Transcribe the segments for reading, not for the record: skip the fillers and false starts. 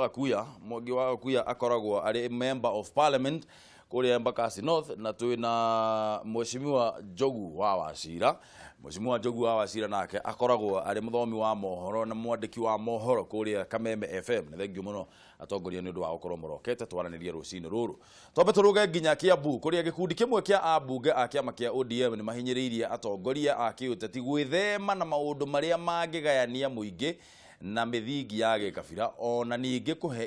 Gakuya. Mwangi wa Gakuya akoragwo arĩ member of parliament kũrĩa Embakasi North, na twĩna Mheshimiwa Njogu wa Wachira. Mheshimiwa Njogu wa Wachira nake akoragwo arĩ mũthomi wa mohoro na mwandĩki wa mohoro kũrĩa Kameme FM. Nĩ thengiũ mũno atongoria nĩ ũndũ wa gũkorwo mũrokete twaranĩrie rũcinĩ rũrũ. Twambe tũrũge nginya Kiambu, kũrĩa gĩkundi kĩmwe kĩa ambunge a kĩama kĩa ODM nĩ mahinyĩrĩirie atongoria a kĩũteti gwĩthema na maũndũ marĩa mangĩgayania mũingĩ na mĩthingi ya gĩkabira, ona ningĩ kũhe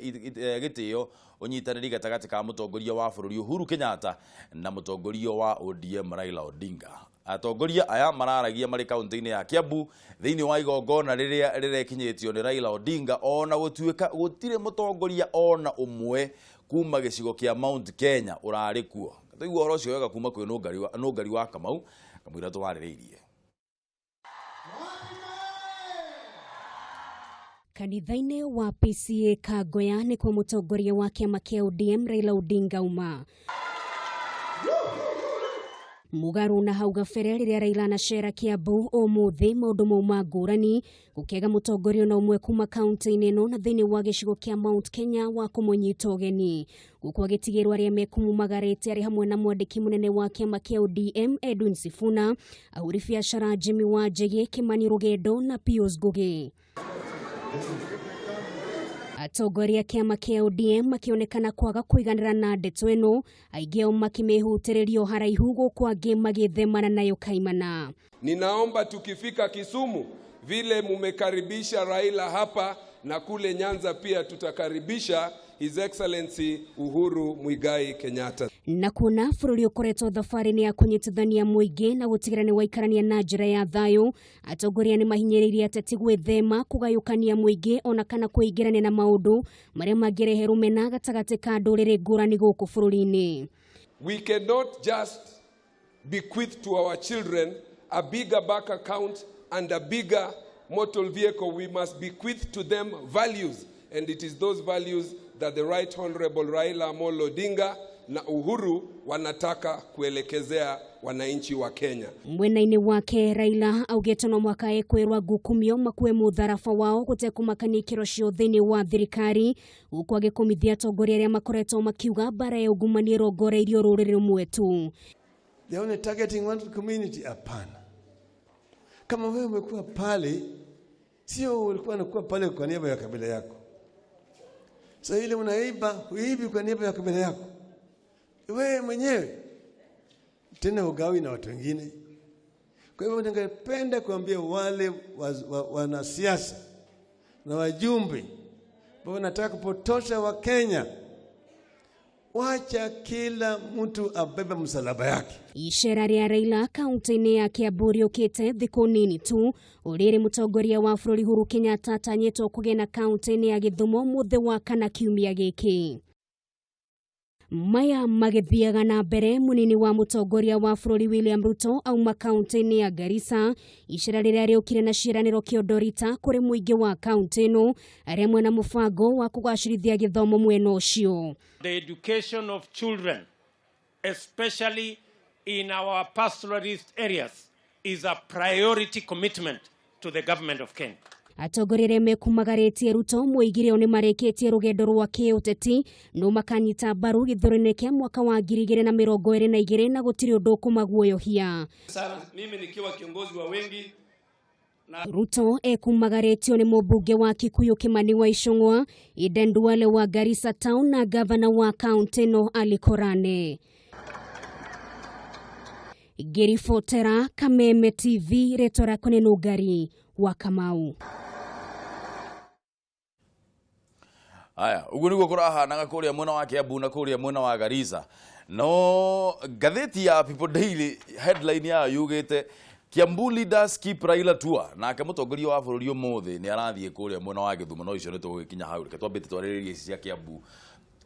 gĩtĩo ũnyitanĩri gatagatĩ ka mũtongoria wa bũrũri Uhuru Kenyatta na mũtongoria wa ODM Raila Odinga. Atongoria aya mararagia marĩ kaunti-inĩ ya Kiambu thĩinĩ wa igongona rĩrĩa rĩrekinyĩtio nĩ Raila Odinga, ona gũtuĩka gũtirĩ mũtongoria ona ũmwe kuma gĩcigo kĩa Mount Kenya ũrarĩ kuo. Tũigua ũhoro ũcio wega kuma kwĩ Nũngari wa Kamau kamũira tũwarĩrĩirie. Kanitha-inĩ wa PCA Kangoya nĩkuo mũtongoria wa kĩama kĩa ODM Raila Odinga uma. Mũgarũ na hau gabere rĩrĩa Raila anacera Kiambu ũmũthĩ, maũndũ mauma ngũrani gũkĩaga mũtongoria ona ũmwe kuma kaunti-inĩ ĩno na thĩinĩ wa gĩcigo kĩa Mount Kenya wa kũmũnyita ũgeni. Gũkũ agĩtigĩrwo arĩa mekumumagarĩte arĩ hamwe na mwandĩki mũnene wa kĩama kĩa ODM Edwin Sifuna, ahũri biacara Jimmy Wanjigi, Kimani Rugendo na Pius Ngugi. Atongoria a kĩama kĩa ODM makĩonekana kwaga kũiganĩra na ndeto ĩno, aingĩ ao makĩmĩhutĩrĩria haraihu gũkũ angĩ magĩthemana nayo kaimana. Ninaomba tukifika Kisumu, vile mumekaribisha Raila hapa na kule Nyanza pia tutakaribisha His Excellency Uhuru Muigai Kenyatta. Na kuona bũrũri ũkoretwo thabarĩ-inĩ ya kũnyitithania mũingĩ na gũtigĩrĩra nĩ waikarania na njĩra ya thayũ, atongoria nĩ mahinyĩrĩirie ateti gwĩthema kũgayũkania mũingĩ ona kana kwĩingĩrania na maũndũ marĩa mangĩrehe rũmena gatagatĩ ka ndũrĩrĩ ngũrani gũkũ bũrũri-inĩ. We cannot just bequeath to our children a bigger bank account and a bigger motor vehicle. We must bequeath to them values, and it is those values that the Right Honorable Raila Amolo Odinga na Uhuru wanataka kuelekezea wananchi wa Kenya. Mwena-inĩ wake Raila augĩte no mũhaka ekwĩrwo ngukumio makue mũtharaba wao gũtekũmakania ikĩro cio thĩinĩ wa thirikari, gũkũ agĩkũmithia atongoria arĩa makoretwo makiuga mbara ya ungumania ĩrongoreirio rũrĩrĩ rũmwe tu. They only targeting one community. Hapana. Kama wewe umekuwa pale, sio ulikuwa unakuwa pale kwa niaba ya kabila yako. Sasa ile unaiba, huibi kwa niaba ya kabila yako. Wewe mwenyewe tena ugawi na watu wengine. Kwa hivyo ningependa kuambia wale wanasiasa na wajumbe ambao wanataka kupotosha Wakenya, wacha kila mtu abebe msalaba yake. Icera rĩa Raila kaunti-inĩ ya Kiambu rĩũkĩte thikũ nini tu ũrĩrĩ mũtongoria wa bũrũri Uhuru Kenyatta atanyĩtwo kũgĩa kaunti-inĩ ya Gĩthumo mũthĩ wa kana kiumia gĩkĩ. Maya magĩthiaga na mbere, mũnini wa mũtongoria wa bũrũri William Ruto auma kaunti-inĩ ya Garissa, icera rĩrĩa rĩũkire na ciĩranĩro kĩondorita kũrĩ mũingĩ wa kaunti ĩno arĩa mwena mũbango wa kũgacĩrithia gĩthomo mwena ũcio. The education of children, especially in our pastoralist areas, is a priority commitment to the government of Kenya. Atongoria arĩa mekumagarĩtie Ruto moigire o nĩ marĩkĩtie rũgendo rwa kĩũteti no makanyita mbaru gĩthurano kĩa mwaka wa 2022 na gũtirĩ ũndũ ũkũmaguoyohia. Sana mimi nikiwa kiongozi wa wengi na Ruto ekumagarĩtio nĩ mũmbunge wa Kikuyu Kimani wa Ichung'wa, Eden Duale wa Garissa Town na gavana wa kaunti ĩno Ali Korane. Ngĩribotera Kameme TV, rĩtwa rĩakwa nĩ Nũngari wa Kamau. Aya, ũguo nĩguo kũrahanaga kũrĩa mwena wa Kiambu na kũrĩa mwena wa Garissa. No ngathĩti ya People Daily headline yayo yugĩte Kiambu leaders keep Raila tour. Nake mũtongoria wa bũrũri ũmũthĩ nĩ arathiĩ kũrĩa mwena wa Gĩthumo, no icio nĩ tũgũgĩkinya hau. Reke twambĩte twarĩrĩrie ici cia Kiambu.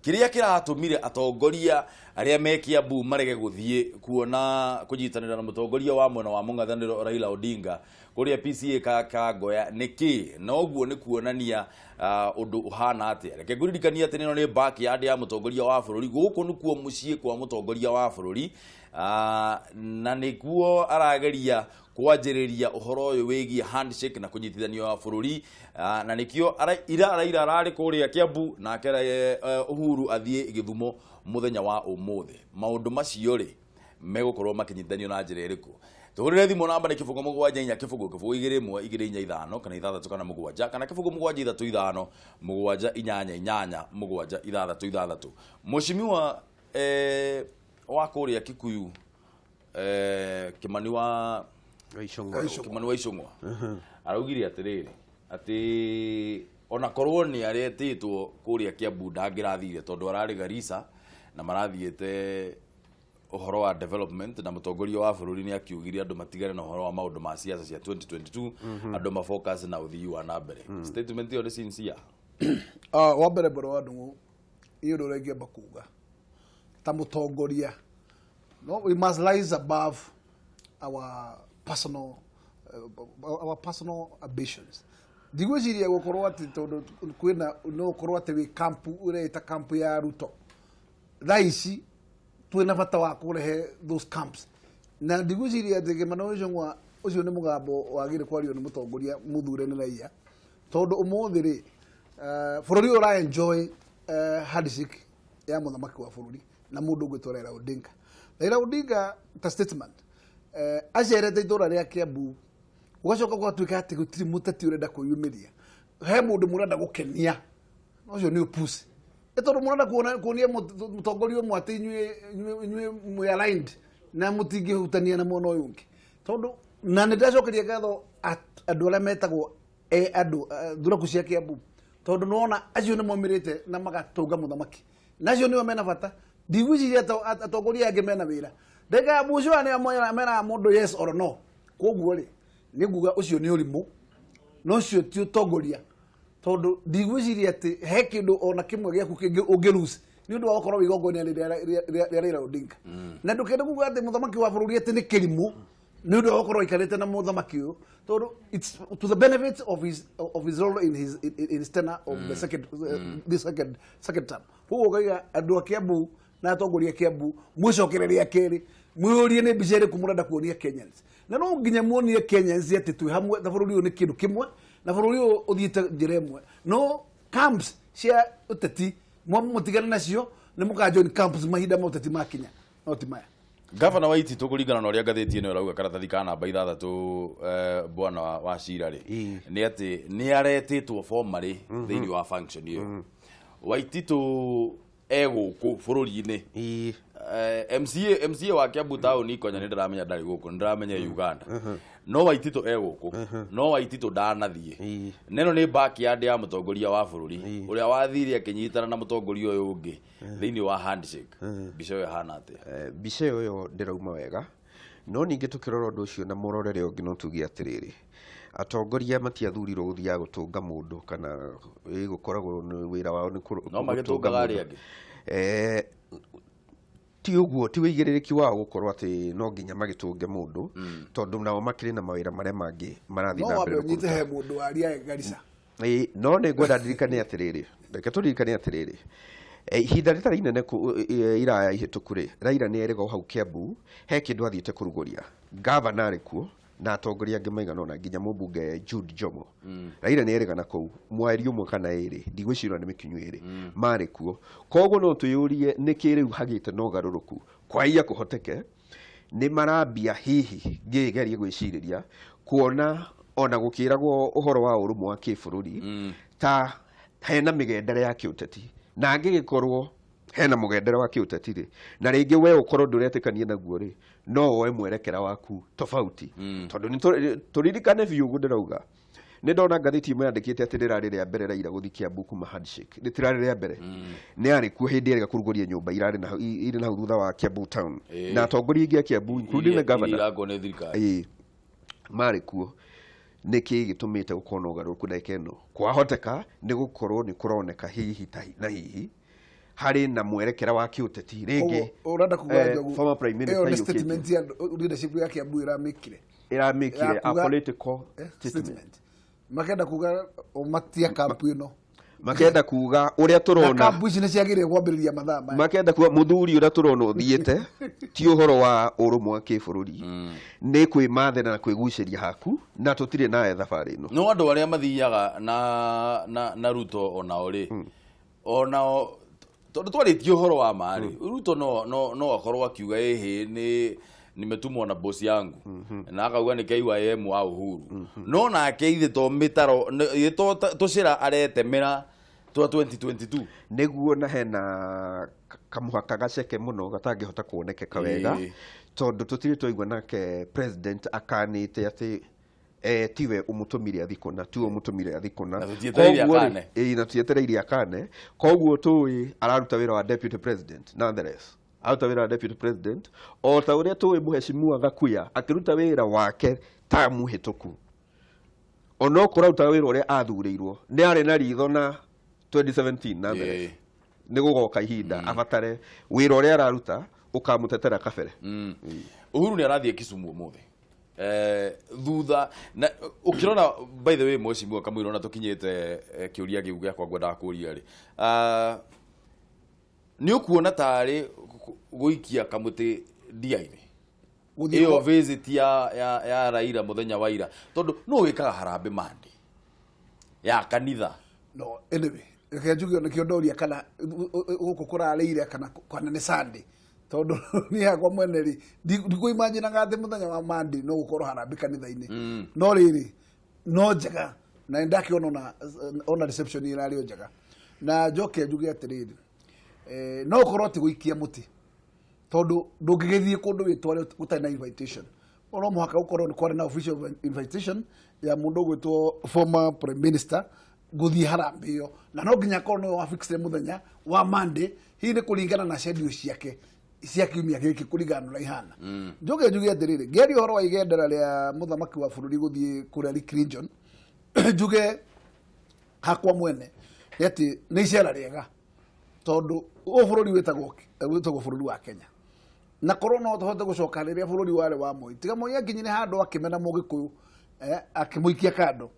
Kĩrĩa kĩratũmire atongoria arĩa me Kiambu marege gũthiĩ kuona kũnyitanĩra na mũtongoria wa mwena wa mũng'ethanĩro Raila Odinga kũrĩa PCA Kangoya nĩ kĩ? Na ũguo nĩ kuonania ũndũ ũhana atĩa. Reke ngũririkanie atĩ ĩno nĩ backyard ya mũtongoria wa bũrũri. Gũkũ nĩkuo mũciĩ kwa mũtongoria wa bũrũri, na nĩkuo arageria Kwanjĩrĩria ũhoro ũyũ wĩgiĩ handshake na kũnyitithanio wa bũrũri. Na nĩkĩo ira Raila ararĩ kũrĩa Kiambu, nake Uhuru athiĩ Gĩthumo mũthenya wa ũmũthĩ. Maũndũ macio rĩ, megũkorwo makĩnyitithanio na njĩra ĩrĩkũ? Tũhũrĩre thimũ, namba nĩ 074 0 0 2 1 2 4 5 kana 6 kana 7 kana 0 7 3 5 7 8 8 7 6 6. Mheshimiwa wa kũrĩa Kikuyu, Kimani wa Kimani wa Ichung'wa araugire atĩrĩrĩ, atĩ ona korwo nĩ aretĩtwo kũrĩa Kiambu ndangĩrathire tondũ ararĩ Garissa na marathiĩte ũhoro wa development, na mũtongoria wa bũrũri nĩ akiugire andũ matigane na ũhoro wa maũndũ ma siasa cia 2022, andũ mafocus na ũthii wa na mbere. Statement ĩyo nĩ sincere? Wa mbere mbere wa ndung'u, iyo ũndũ ũrĩa ingĩamba kuga ta mũtongoria, no, we must rise above our personal ambitions. Ndigwĩciria gũkorwo atĩ tondũ kwĩna no ũkorwo atĩ wĩ kampu ũreĩta kampu ya Ruto thaa ici, twĩna bata wa kũrehe those camps, na ndigwĩciria atĩ Kimani Ichung'wa ũcio nĩ mũgambo wagĩrĩire kwario nĩ mũtongoria mũthure nĩ raia, tondũ ũmũthĩ rĩ, bũrũri ũyũ ũra enjoy handshake ya mũthamaki wa bũrũri na mũndũ ũgwĩtwo Raila Odinga. Raila Odinga ta statement acerete itũra rĩa Kiambu, gũgacoka gũgatuĩka atĩ gũtirĩ mũteti ũrenda kwĩyumĩria, he mũndũ mũrenda gũkenia, ũcio nĩ ũpusi. Ĩ tondũ mũrenda kuonia mũtongoria ũmwe atĩ inyuĩ mwĩ aligned na mũtingĩhutania na mwena ũyũ ũngĩ, tondũ na nĩ ndĩracokeria ngatho andũ arĩa metagwo andũ thuraku cia Kiambu, tondũ nĩwona acio nĩ maumĩrĩte na magatũnga mũthamaki, na acio nĩo mena bata. Ndigwĩciria atongoria angĩ mena wĩra ndagĩka ya mũico nĩo meraga mũndũ yes or no. Koguo rĩ, nĩ nguga ũcio nĩ ũrimũ na ũcio ti ũtongoria, tondũ ndigwĩciria atĩ he kĩndũ ona kĩmwe gĩaku kĩngĩ ũngĩ lose nĩ ũndũ wa gũkorwo wĩ igongona rĩa Raila Odinga. Na ndũkende kuga atĩ mũthamaki wa bũrũri atĩ nĩ kĩrimũ nĩ ũndũ wa gũkorwo aikarĩte na mũthamaki ũyũ, tondũ it's to the benefit of his role in his tenure of the second this second term. Koguo ngaiga andũ a Kiambu na atongoria a Kiambu mwĩcokereria kerĩ, mwĩyũrie nĩ mbica ĩrĩkũ mũrenda kuonia Kenyans, na no nginya muonie Kenyans atĩ twĩ hamwe na bũrũri ũyũ nĩ kĩndũ kĩmwe na bũrũri ũyũ ũthiĩte njĩra ĩmwe. No camps cia ũteti mũtigane nacio, nĩ mũka join camps mahinda ma ũteti makinya, no ti maya. Gavana wa Ititũ, kũringana na ũrĩa ngathĩti ĩno ĩrauga, karatathi ka namba 6, bwana wa cira rĩ, nĩ atĩ nĩ aretĩtwo formally thĩinĩ wa function ĩyo. Waititũ e gũkũ bũrũri-inĩ? MCA wa Kiambu town Ikonya nĩ ndĩramenya ndarĩ gũkũ, nĩ ndĩramenya Uganda, no Waititũ e gũkũ, no Waititũ ndanathiĩ. Neno nĩ backyard ya mũtongoria wa bũrũri ũrĩa wathire akĩnyitana na mũtongoria ũyũ ũngĩ thĩinĩ wa handshake. Mbica ĩyo ĩhana atĩa? Mbica ĩyo ndĩrauma wega, no ningĩ tũkĩrora ũndũ ũcio na mũrorere ũngĩ, no tuge atĩrĩrĩ, atongoria matiathurirwo gũthiaga gũtũnga mũndũ kana gũkoragwo nĩ wĩra wao nĩ No gũtũnga magĩtũngaga mũndũ. Arĩa angĩ. Ti ũguo, ti wĩigĩrĩrĩki wao gũkorwo atĩ no nginya magĩtũnge mũndũ, tondũ nao makĩrĩ na mawĩra marĩa mangĩ marathiĩ no na wambe mbere ũnyite kũruta. He mũndũ waria Garissa. Ĩĩ, no nĩ ngwenda ndirikane atĩrĩrĩ, reke tũririkane atĩrĩrĩ, ihinda rĩtarĩ inene iraya ihĩtũku rĩ, Raila nĩ erĩgwo hau Kiambu he kĩndũ athiĩte kũrugũria, gavana arĩ kuo na atongoria angĩ maigana ũna, nginya mũmbunge Jude Jomo. Raila nĩ erĩga na kũu mweri ũmwe kana ĩrĩ, ndigwĩciria nĩ mĩkinyu ĩrĩ marĩ kuo. Koguo no twĩyũrie nĩkĩ rĩu hagĩte na ũgarũrũku. Kwaiya kũhoteke nĩ marambia hihi ngĩgeria gwĩcirĩria kuona ona gũkĩragwo ũhoro wa ũrũmwe wa kĩbũrũri ta hena mĩgendere ya kĩũteti, na angĩgĩkorwo hena mũgendere wa kĩũteti rĩ, na rĩngĩ we ũkorwo ndũretĩkania naguo rĩ, no woe mwerekera waku tofauti, tondũ nĩ tũririkane biũ ũguo ndĩrauga. Nĩ ndona ngathĩti ĩmwe yandĩkĩte atĩ rĩrarĩ rĩa mbere Raila gũthiĩ Kiambu kuma handshake. Rĩtirarĩ rĩa mbere, nĩ arĩ kuo hĩndĩ ĩrĩa kũrugũria nyũmba irarĩ na irĩ na hau thutha wa Kiambu town na atongoria aingĩ a Kiambu, including the governor. Irakwo nĩ thirikari. Ĩĩ, marĩ kuo. Nĩ kĩ gĩtũmĩte gũkorwo na ũgarũrũku ndagĩka ĩno? Kwahoteka nĩ gũkorwo nĩ kũroneka hihi ta na hihi harĩ na mwerekera wa kĩũteti rĩngĩ. Ũguo ũrenda kuga Njogu, Former prime minister ĩyo nĩ yũkĩte. statement ya leadership ya Kiambu ĩramĩkire. Ĩramĩkire Ya a kuga- political statement. Statement makenda kuga o matia kampu ĩno. Makenda kuga ũrĩa Na tũrona kambu ici nĩ ciagĩrĩire kwambĩrĩria mathaa maya. Makenda kuga mũthuri ũrĩa tũrona ũthiĩte ti ũhoro wa ũrũmwe wa kĩbũrũri, nĩ kwĩmathĩra na kwĩgucĩria haku, na tũtirĩ nawe thabarĩ ĩno. No andũ arĩa mathiaga na Ruto onao rĩ, onao tondũ twarĩtie ũhoro wa ma rĩ, Ruto no akorwo akiuga ĩhĩ nĩ nimetumwo na bosi yangu, na akauga nĩ KYM wa Uhuru, no nake ithe to mĩtaro ithe to tũcĩra aretemera twa 2022. Nĩguo, na hena kamũhaka gaceke mũno gatangĩhota kuonekeka wega, tondũ tũtirĩ twaigua nake president akanĩte atĩ tiwe ũmũtũmire athi kũna, tiwe ũmũtũmire athi kũna. Na tũtietereire Koguo rĩ, akane. Ĩĩ, na tũtietereire akane. Koguo tũĩ araruta wĩra wa deputy president nonetheless, aruta wĩra wa deputy president o ta ũrĩa tũĩ mũheshimiwa Gakuya akĩruta wĩra wake tamu hĩtũku. Onokorwo arutaga wĩra ũrĩa athurĩirwo, nĩ arĩ na ritho na 2017 nonetheless nĩ gũgoka ihinda abatare wĩra ũrĩa araruta ũkamũtetera kabere. Uhuru nĩ arathiĩ Kisumu ũmũthĩ, thutha na ũkĩrora, by the way, mheshimiwa Kamũira, ona tũkinyĩte kĩũria kĩu gĩakwa ngwendaga kũria rĩ, nĩ ũkuona tarĩ gũikia kamũtĩ ndia-inĩ Gũthiĩ ĩyo visit ya Raila mũthenya wa ira, tondũ nũ wĩkaga harambĩ mande ya kanitha? No anyway, reke njuge nĩkĩo ndoria kana gũkũ kũrarĩire kana nĩ Sunday, tondũ niĩ hakwa mwene rĩ, ndikũimaginaga atĩ mũthenya wa Monday no gũkorwo harambĩ kanitha-inĩ. No rĩrĩ, no njega na nĩ ndakĩona ona reception ĩrarĩ o njega. Na njoke njuge atĩrĩrĩ, no ũkorwo ti gũikia mũtĩ, tondũ ndũngĩgĩthiĩ kũndũ wĩtware gũtarĩ na invitation. No mũhaka gũkorwo nĩ kwarĩ na official invitation ya mũndũ ũgwĩtwo former prime minister gũthiĩ harambĩ ĩyo, na no nginya akorwo nĩwe wafixire mũthenya wa Monday, hihi nĩ kũringana na schedule ciake cia kiumia gĩkĩ, kũringana na ũrĩa ihana. Njoke njuge atĩrĩrĩ, ngĩaria ũhoro wa igendera rĩa mũthamaki wa bũrũri gũthiĩ kũrĩa Lake Region, njuge hakwa mwene nĩ atĩ nĩ icera rĩega, tondũ ũyũ bũrũri wĩtagwo bũrũri wa Kenya, na korwo no tũhote gũcoka rĩrĩa bũrũri warĩ wa Moi. Tiga Moi akinyire handũ akĩmena Mũgĩkũyũ, akĩmũikia kando.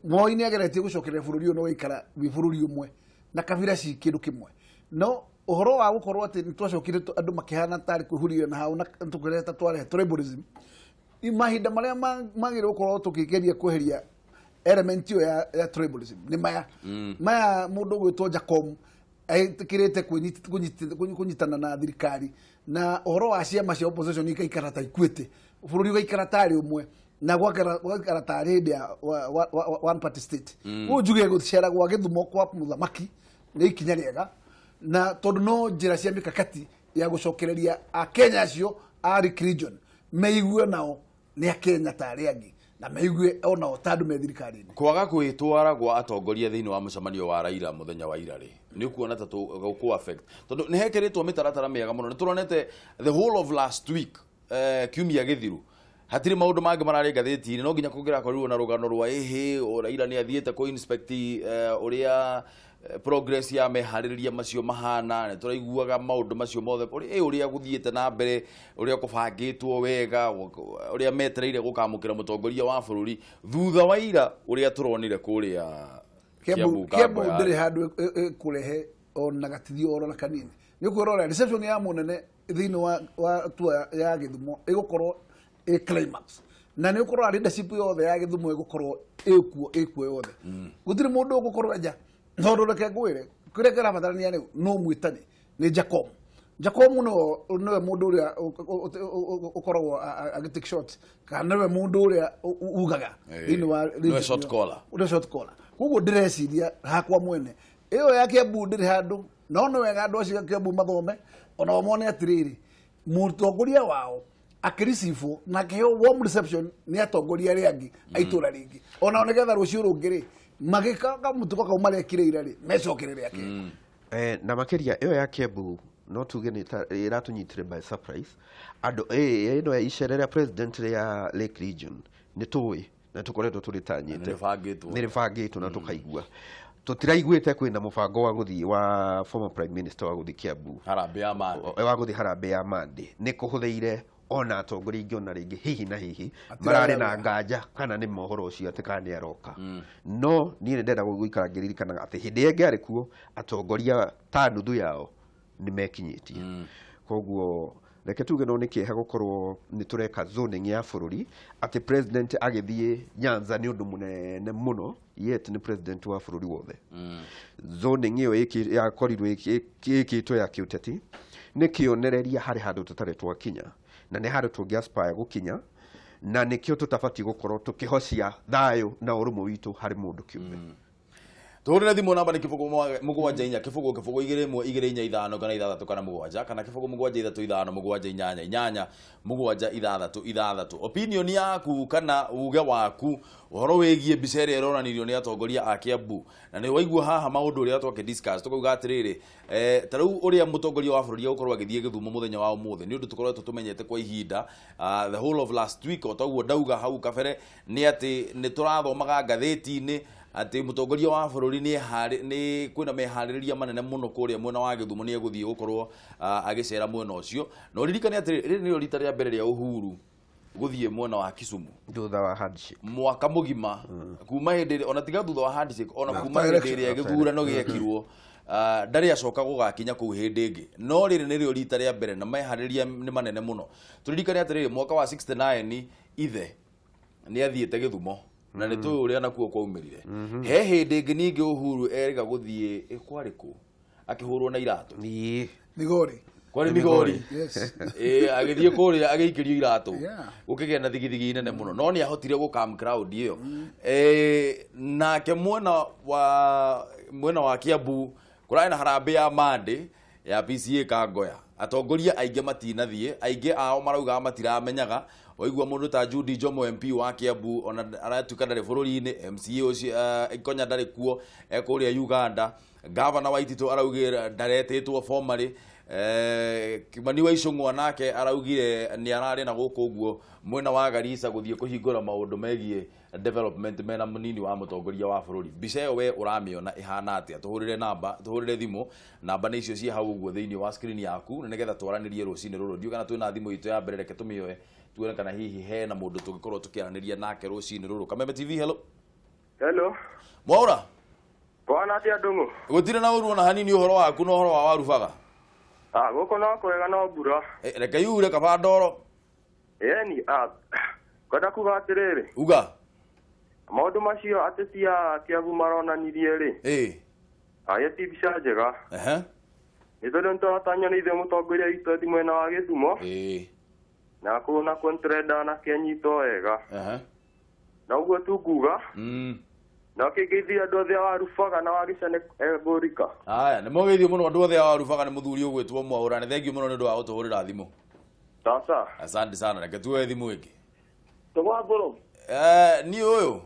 Moi nĩ ageretie gũcokereria bũrũri ũyũ na ũgaikara wĩ bũrũri ũmwe na kabira ci kĩndũ kĩmwe. No ũhoro wa gũkorwo atĩ nĩ twacokire andũ makĩhana tarĩ kwĩhurire na hau na tũkĩreta twarehe tribalism, mahinda marĩa magĩrĩirwo gũkorwo tũkĩgeria kweheria element ĩyo ya tribalism nĩ maya maya mũndũ ũgwĩtwo Jacob etĩkĩrĩte kũnyitana na thirikari, na ũhoro wa ciama cia opposition ikaikara ta ikuĩte, bũrũri ũgaikara tarĩ ũmwe na gwakara tarĩ hĩndĩ ya one party state. Ũũ njuge gũcera gwa Gĩthumo kwa mũthamaki nĩ ikinya rĩega, na tondũ no njĩra cia mikakati ya gũcokereria Akenya acio a Lake Region meigue nao nĩ Akenya ta arĩa angĩ, na meigue onao ta andũ me thirikari-inĩ. Kwaga kwĩtwara gwa atongoria thĩinĩ wa mũcemanio wa Raila mũthenya wa ira rĩ, nĩ ũkuona ta gũkũ affect? Tondũ nĩ hekĩrĩtwo mĩtaratara mĩega mũno, nĩ tũronete the whole of last week, kiumia gĩthiru, hatirĩ maũndũ mangĩ mararĩ ngathĩti-inĩ, no nginya kũngĩrakorirwo na rũgano rwa ĩhĩ o Raila nĩ athiĩte kũ inspect ũrĩa progress ya meharĩrĩria macio mahana. Nĩ tũraiguaga maũndũ macio mothe ũrĩa gũthiĩte na mbere, ũrĩa kũbangĩtwo wega, ũrĩa metereire gũkamũkĩra mũtongoria wa bũrũri. Thutha wa ira ũrĩa tũronire kũrĩa Kiambu Kiambu Kiambu Kambo ndĩrĩ handũ ĩkũrehe ona gatithio oro na kanini. Nĩ ũkwĩrora reception ya mũnene thĩinĩ wa tour ya Gĩthumo ĩgũkorwo ĩ climax, na nĩ ũkorora leadership yothe ya Gĩthumo ĩgũkorwo ĩkuo yothe, gũtirĩ mũndũ ũgũkorwo nja. Tondũ reke ngwĩre, kĩrĩa kĩrabatarania rĩu no mwĩtani nĩ Jacom. Jacom nĩwe mũndũ ũrĩa ũkoragwo agĩ take shot, kana nĩwe mũndũ ũrĩa ugaga thĩinĩ wa Nĩwe shot caller. Ũrĩa shot caller. Koguo ndĩreciria hakwa mwene ĩyo ya Kiambu ndĩrĩ handũ, no nĩ wega andũ acio a Kiambu mathome ona mone atĩrĩrĩ, mũtongoria wao akĩricibwo na akĩheo warm reception nĩ atongoria arĩa angĩ a itũra rĩngĩ, onao nĩgetha rũciũ rũngĩ rĩ, magĩka kamũtugo kau marekire ira rĩ, mecokerere ake. Na makĩria ĩyo ya Kiambu no tuge nĩ ĩratũnyitire by surprise andũ. Ĩno ya icera rĩa president rĩa Lake Region nĩ tũĩ na tũkoretwo tũrĩtanyĩte. Nĩ rĩbangĩtwo. Nĩ rĩbangĩtwo na tũkaigua, tũtiraiguĩte kwĩna mũbango wa gũthiĩ wa former prime minister wa gũthiĩ Kiambu harambĩ ya mande. Wa gũthiĩ harambĩ ya mande nĩ kũhũthĩire. Ona atongoria aingĩ ona rĩngĩ hihi na hihi mararĩ na nganja kana nĩ mohoro ũcio atĩ kana nĩ aroka. No niĩ nĩ ndenda gũikara ngĩririkanaga atĩ hĩndĩ ĩrĩa ĩngĩ arĩ kuo, atongoria ta nuthu yao nĩ mekinyĩtie. Koguo reke tuge no nĩ kĩeha gũkorwo nĩ tũreka zoning ya bũrũri atĩ president agĩthiĩ Nyanza nĩ ũndũ mũnene mũno, yet nĩ president wa bũrũri wothe. Zoning ĩyo yakorirwo ĩkĩtwo ya kĩũteti nĩ kĩonereria harĩ handũ tũtarĩ twakinya na nĩ handũ tũngĩ aspire gũkinya, na nĩkĩo tũtabatiĩ gũkorwo tũkĩhocia thayũ na ũrũmwe witũ harĩ mũndũ kĩũmbe. Tũhũrĩre thimũ, namba nĩ 0 7 4 0 0 2 1 2 4 5 kana 6 kana 7 kana 0 7 3 5 7 8 8 7 6 6. Opinion yaku kana uge waku ũhoro wĩgiĩ mbica ĩrĩa ĩronanirio nĩ atongoria a Kiambu, na nĩ waigua haha maũndũ ũrĩa twakĩ discuss, tũkauga atĩrĩrĩ, ta rĩu ũrĩa mũtongoria wa bũrũri egũkorwo agĩthiĩ Gĩthumo mũthenya wa ũmũthĩ nĩ ũndũ tũkoretwo tũmenyete kwa ihinda, the whole of last week. O taguo ndauga hau kabere nĩ atĩ nĩ tũrathomaga ngathĩti-inĩ atĩ mũtongoria wa bũrũri nĩ kwĩna meharĩrĩria manene mũno kũrĩa mwena wa Gĩthumo, nĩ egũthiĩ gũkorwo agĩcera mwena ũcio. Na ũririkane atĩ rĩrĩ nĩrĩo rita rĩa mbere rĩa Uhuru gũthiĩ mwena wa Kisumu thutha wa handshake. Mwaka mũgima kuma hĩndĩ ĩrĩa, ona tiga thutha wa handshake, ona kuma After hĩndĩ election. ĩrĩa gĩthurano gĩekirwo, ndarĩ acoka gũgakinya kũu hĩndĩ ĩngĩ, no rĩrĩ nĩrĩo rita rĩa mbere na meharĩrĩria nĩ manene mũno. Tũririkane atĩrĩrĩ, mwaka wa 69 ithe nĩ athiĩte Gĩthumo na nĩ tũĩ ũrĩa nakuo kwaumĩrire. He hĩndĩ ĩngĩ ningĩ Uhuru erĩga gũthiĩ, kwarĩ kũ akĩhũrwo na iratũ? Ĩĩ. Migori. Kwarĩ Migori. Yes. Ĩĩ, agĩthiĩ kũrĩa agĩikĩrio iratũ. Gũkĩgĩa na thigithigi nene mũno, no nĩ ahotire gũ calm crowd ĩyo. Nake mwena wa Kiambu kũrarĩ na harambĩ ya Monday ya PCA Kangoya. Atongoria aingĩ matinathiĩ, aingĩ ao maraugaga matiramenyaga. Waigua mũndũ ta Judy Njomo, MP wa Kiambu, ona aratuĩka ndarĩ bũrũri-inĩ. MCA ũcio, Ikonya, ndarĩ kuo, ekũrĩa Uganda. Gavana wa Ititũ araugire ndaretĩtwo formally. Kimani wa Ichung'wa nake araugire nĩ ararĩ na gũkũ ũguo mwena wa Garissa gũthiĩ kũhingũra maũndũ megiĩ development mena mũnini wa mũtongoria wa bũrũri. Mbica ĩyo we ũramĩona ĩhana atĩa? Tũhũrĩre namba, tũhũrĩre thimũ, namba nĩ icio ciĩ hau ũguo thĩinĩ wa screen yaku, na nĩgetha twaranĩrie rũcinĩ rũrũ. Ndiũĩ kana twĩna thimũ itũ ya mbere, reke tũmĩoe tuone kana hihi hena mũndũ tũngĩkorwo tũkĩaranĩria nake rũcinĩ rũrũ. Kameme TV, hello. Hello. Mwaura. Bwana atia, Ndung'u? Gũtirĩ na ũru ona hanini. Ũhoro waku na ũhoro wa Warubaga? Ah, gũkũ no kwega, no mbura. Reke yure kaba ndoro. Yeni, ngwenda kuga atĩrĩrĩ. Uga. Maũndũ macio atĩ cia Kiambu maronanirie rĩ. Aya ti mbica njega. Nĩ tondũ nĩtũratanya nĩ ithuĩ mũtongoria witũ athi mwena wa Gĩthumo. Na kũu nakuo nĩtũrenda nake anyitwo wega. Na ũguo tu nguga. Na kĩngeithia andũ othe a Warubaga na wa Gĩcane Ngũrika. Aya, nĩ mogeithio mũno andũ othe a Warubaga nĩ mũthuri ũgwĩtwo Mwaũra. Nĩ thengio mũno nĩ ũndũ wa gũtũhũrĩra thimũ. Sasa. Asante sana. Reke tuoe thimũ ĩngĩ. Tũgwambũrũ. Niĩ ũyũ.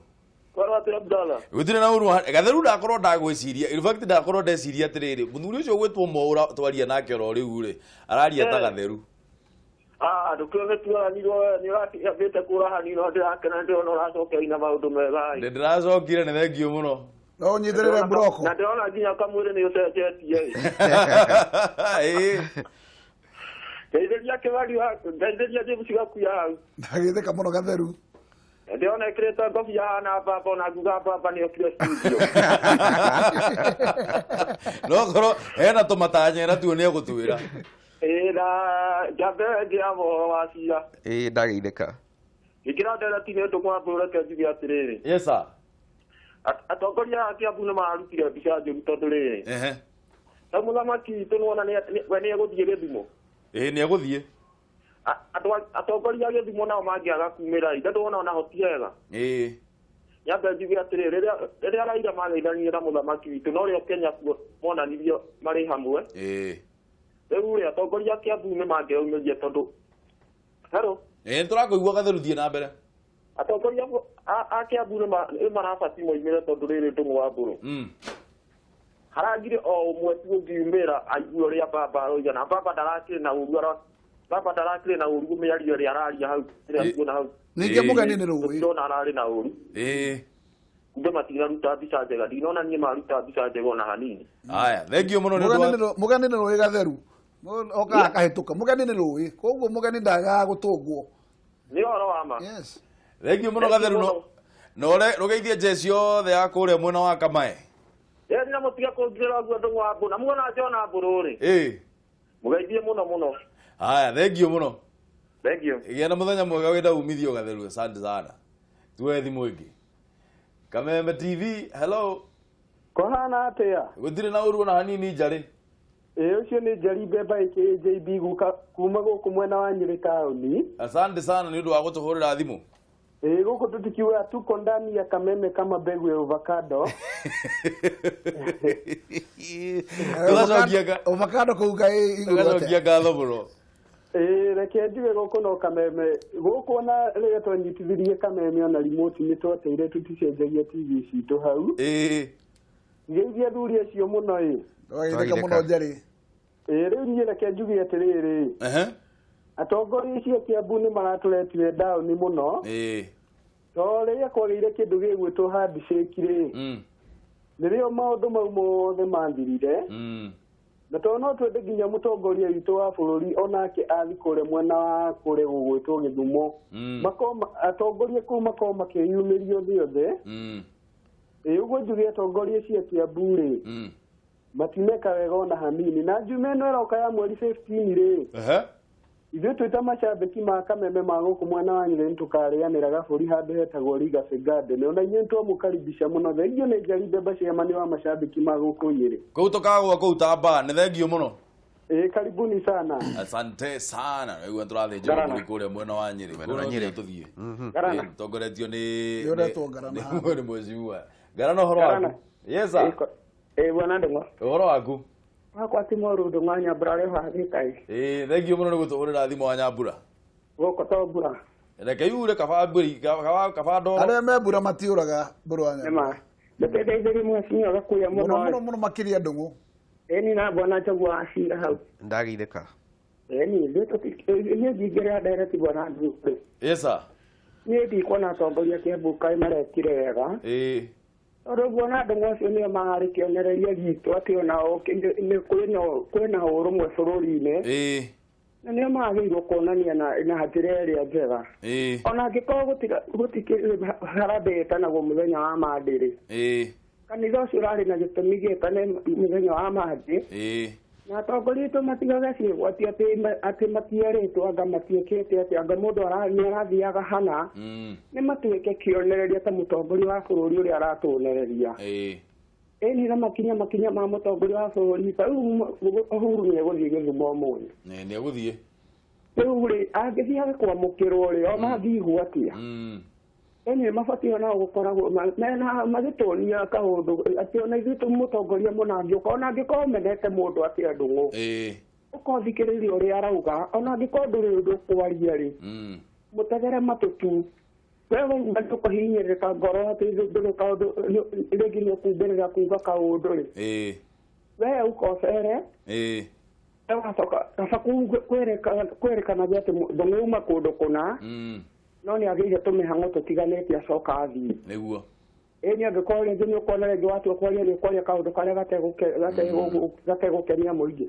Kwarwo atĩa, Abdalla? Gũtirĩ na ũru gatheru. Ndakorwo ndagwĩciria, in fact ndakorwo ndeciria atĩrĩrĩ, mũthuri ũcio ũgwĩtwo Mwaũra twaria nake oro rĩu rĩ, araria ta gatheru. Ah, ndũkĩoge tuaranirwo we nĩ ũrakĩambĩte kũra hanini, no ndĩrakena ndĩrona ũracokeria na maũndũ mega. Nĩ ndĩracokire, nĩ thengio mũno. No ũnyitĩrĩre mburoko. Na ndĩrona nginya kamwĩrĩ nĩ ũcenjetie. Ngeithĩria Kĩmani wa, ngeithĩria James Gakuya hau. Ndagĩtheka mũno gatheru. Ndĩrona ĩkĩrĩte ngobia hana mbamba, ona nguga mbamba nĩ okire studio. No korwo hena tũmatanya natuo nĩ egũtwĩra. Ĩĩ, na njambe ĩngĩ ya mohoro wa cira. Ĩĩ, ndageithĩka. Ingĩra ndereti nĩ ũndũ mwambũrũ, reke njuge atĩrĩrĩ. Yes sir. Atongoria a Kiambu nĩ mararutire mbica njũru tondũ rĩrĩ. Ta mũthamaki witũ nĩwona we nĩ egũthiĩ Gĩthumo. Ĩĩ, nĩ egũthiĩ. Andũ atongoria a Gĩthumo nao mangĩaga kumĩra ithe ndĩrona ona ho ti wega. Nyambe njuge atĩrĩrĩ, rĩrĩa Raila mageithanirie na mũthamaki witũ, no rĩo Kenya kuo monanirio marĩ hamwe. Rĩu rĩ, atongoria a Kiambu nĩ mangĩaumĩria tondũ, hello? Ĩĩ, nĩ tũrakũigua gatheru, thiĩ na mbere. Atongoria a Kiambu nĩ marabati moimĩre tondũ rĩrĩ, Ndũng'ũ wa Mbũrũ, harangire o ũmwe tu ũngiumĩra aigue ũrĩa baba aroiga, na baba ndarakĩrĩ na ũru, baba ndarakĩrĩ na ũru mĩario ĩrĩa araria hau, ĩrĩa tuona hau. Ningĩ mũgeni nĩ rũĩ. Ndĩrona ararĩ na ũru. Kumbe matinaruta mbica njega, ndinona niĩ maruta mbica njega ona hanini. Aya, thengio mũno nĩ ũndũ wa Mũgeni nĩ rũĩ gatheru. Okaga akahĩtũka. Mũgeni nĩ rũĩ, koguo mũgeni ndagaga gũtũngwo. Nĩ ũhoro wa ma. Yes. Thengiũ mũno Gatheru, no na ũre rũgeithie njeci yothe ya kũrĩa mwena wa Kamae. Ĩni na mũtige kũnjĩra ũguo Ndũng'ũ wa Mbũrũ. Na muona Jona Mbũrũ rĩ. Ĩĩ. Mũgeithie mũno mũno. Haya, thengiũ mũno. Thengiũ. Gĩa na mũthenya mwega wĩna umithio Gatheru, asante sana. Tuoe thimũ ĩngĩ. Kameme TV, hello. Kũhana atĩa? Gũtirĩ na ũru ona hanini njarĩ. Ĩĩ ũcio nĩ Njeri Mbemba aka JB guka kuma gũkũ mwena wa Nyĩrĩ taũni. Asante sana nĩ ũndũ wa gũtũhũrĩra thimũ. Ĩĩ gũkũ tũtikiuga tuko ndani ya Kameme kama mbegu ya avocado. Tũgacokia nga- Avocado kũu kaĩ igũrũ atĩa? Tũgacokia ngatho mũno. Ĩĩ reke njuge gũkũ no Kameme gũkũ ona rĩrĩa twanyitithirie Kameme ona remote nĩ twateire tũticenjagia TV citũ hau. Ĩĩ. Geithia athuri acio mũno ĩ. Ndũgageithĩka mũno Njeri. Ĩĩ rĩu niĩ reke njuge atĩrĩrĩ. Ehe. Atongoria acio a Kiambu nĩ maratũretire down mũno. Ĩĩ. To rĩrĩa kwagĩire kĩndũ gĩgwĩtwo handshake rĩ. Nĩrĩo maũndũ mau mothe mathirire. Na tondũ no twende nginya mũtongoria witũ wa bũrũri onake athi kũrĩa mwena wa kũrĩa gũgwĩtwo Gĩthumo. Makorwo atongoria kũu makorwo makĩyumĩria thĩ yothe. Ĩĩ ũguo njuge atongoria acio a Kiambu rĩ. Matineka wega ona hanini. Na njume ĩno ĩroka ya mweri 15 rĩ. Ehe. Ithuĩ twĩ ta macambĩki ma Kameme ma gũkũ mwena wa Nyĩrĩ nĩtũkarĩanĩra gabũri handũ hetagwo Legacy Garden. Ona inyuĩ nĩtwamũkaribisha mũno. Thengiũ nĩ Njeri Mbemba chairman wa macambĩki ma gũkũ Nyĩrĩ. Kũu tũkagũa kũu Tamba, nĩ thengiũ mũno. Ĩĩ karibuni sana. Asante sana. Rĩu nĩtũrathĩnjĩrwo Ngarana. mbũri kũrĩa mwena wa Nyĩrĩ. Mwena wa Kũu no Nyĩrĩ. nginya tũthiĩ. Ngarana. Ĩĩ, Tongoretio nĩ Nĩ ũretwo Ngarana haha. nĩ mheshimiwa. Ngarana ũhoro Ngarana. waku? Yes sir. Ĩĩ bwana Ndũng'ũ. Ũhoro waku? Wakwa ti moru Ndũng'ũ wa Nyambura ũrĩa ũhagĩka ĩ. Ĩĩ, thengiũ mũno nĩ gũtũhũrĩra thimũ wa Nyambura. Gũkũ to mbura. Reke yure kaba mbũri, kaba kaba ndoro. Arĩa me mbura matiũraga mbũrũ wa Nyambura. Nĩma. Ndũkendeithĩrie mheshimiwa Gakuya Mũno mũno. mũno mũno makĩria Ndũng'ũ. Ĩni na bwana Njogu wa Cira hau. Ndageithĩka. Ĩni niĩ ndingĩrĩa ndereti bwana Ndũng'ũ. Yes sir. Niĩ ndikuona atongoria Kiambu kaĩ marekire wega. Ĩĩ. Tondũ bwana Ndũng'ũ acio nĩo mararĩ kĩonereria gitũ atĩ onao kwĩna ũrũmwe bũrũri-inĩ. Ĩĩ. Na nĩo magĩrĩirwo kuonania na na njĩra ĩrĩa njega. Ĩĩ. Ona angĩkorwo gũtikĩrĩ harambee ĩtanagwo mũthenya wa Monday rĩ. Ĩĩ. Kanitha ũcio ũrarĩ na gĩtũmi gĩtane mũthenya wa Monday. Ĩĩ. Na atongoria aitũ matigage ciĩgwati atĩ atĩ matierĩtwo anga matiĩkĩte atĩ anga mũndũ nĩ arathiaga hana. Nĩ matuĩke kĩonereria ta mũtongoria wa bũrũri ũrĩa aratuonereria. Ĩĩ. Ĩni na makinya makinya ma mũtongoria wa bũrũri ta rĩu Uhuru nĩ egũthiĩ Gĩthumo ũmũthĩ. Nĩ egũthiĩ. Rĩu rĩ angĩthiĩ kwamũkĩrwo rĩ o mangĩigua atĩa? Ĩni nĩ mabatiĩ onao gũkoragwo mena magĩtuonia kaũndũ atĩ ona ithuĩ tũ mũtongoria mũna angĩũka ona angĩkorwo ũmenete mũndũ atĩa Ndũng'ũ. Ĩĩ. Ũkothikĩrĩria ũrĩa arauga ona angĩkorwo ndũrĩ ũndũ ũkwaria rĩ. Mũtegere matũ tu. We waigua nĩ ũkũhinyĩrĩrĩka ngoro atĩ ndũrĩ kaũndũ rĩngĩ nĩ ũkumbĩrĩra kuga kaũndũ rĩ. Ĩĩ. We ũka ũcere. Ĩĩ. Wacoka kaba kwĩrĩkanagia atĩ Ndũng'ũ uma kũndũ kũna. No nĩ agĩire tũmĩhang'o tũtiganĩte acoka athiĩ. Nĩguo. Ĩĩ nĩ angĩkorwo rĩngĩ nĩ ũkuona rĩngĩ watua kwaria nĩ ũkwaria kaũndũ karĩa gategũkenia mũingĩ.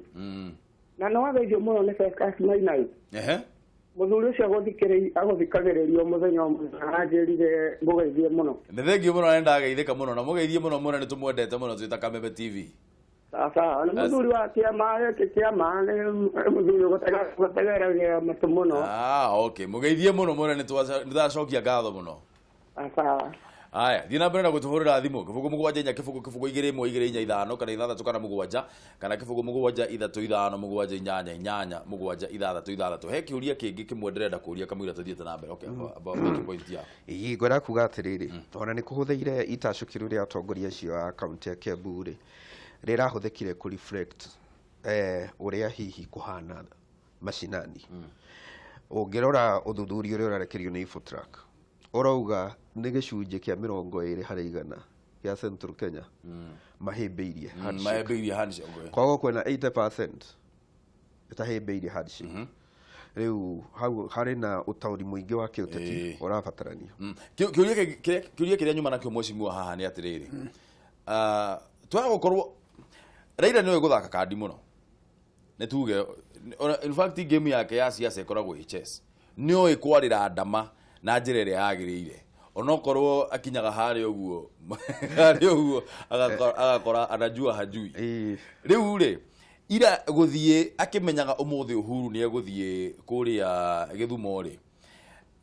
Na nĩ wageithio mũno nĩ Festus Maina. Ehe. Mũthuri ũcio agũthikagĩrĩria mũthenya o mũthenya aranjĩrire ngũgeithie mũno. Nĩ thengiũ mũno na nĩndageithĩka mũno na mũgeithie mũno mũno nĩ tũmwendete mũno twĩ ta Kameme TV. Sawa sawa. Nĩ mũthuri wa kĩama gĩkĩ kĩama nĩ mũthuri ũgũtegeragia matũ mũno. Ah, okay. Mũgeithie mũno mũno nĩ twacokia ngatho mũno. Sawa. Aya, thiĩ na mbere na gũtũhũrĩra thimũ 0 7 4 0 0 2 1 2 4 5 kana 6 kana 7 kana 0 7 3 5 7 8 8 7 6 6. He kĩũria kĩngĩ kĩmwe ndĩrenda kũũria kamũira tũthiĩte na mbere. Okay, about make point yaku. Ĩĩ ngwenda kuga atĩrĩrĩ, ona nĩ kũhũthĩire itacũkĩro rĩa atongoria acio a kaunti ya Kiambu rĩ, rĩrahũthĩkire kũ reflect ũrĩa hihi kũhana macinani. Ũngĩrora ũthuthuria ũrĩa ũrarekerio nĩ Infotrack, ũrauga nĩ gĩcunjĩ kĩa 20 harĩ igana kĩa Central Kenya mahĩmbĩirie handshake. Mahĩmbĩirie handshake. Koguo kwĩna 80% ĩtahĩmbĩirie handshake. Rĩu hau harĩ na ũtaũri mũingĩ wa kĩũteti ũrabatarania. Kĩũria kĩrĩa nyuma nakĩo mheshimiwa haha nĩ atĩrĩrĩ. Twaga gũkorwo Raila nĩwe gũthaka kandi mũno. Nĩ tuge in fact game yake ya siasa ĩkoragwo ĩ chess. Nĩ oĩ kwarĩra ndama na njĩra ĩrĩa yagĩrĩire, onokorwo akinyaga harĩa ũguo, harĩa ũguo agakora anajua hajui. Rĩu rĩ, ira gũthiĩ akĩmenyaga ũmũthĩ Uhuru nĩ egũthiĩ kũrĩa Gĩthumo rĩ,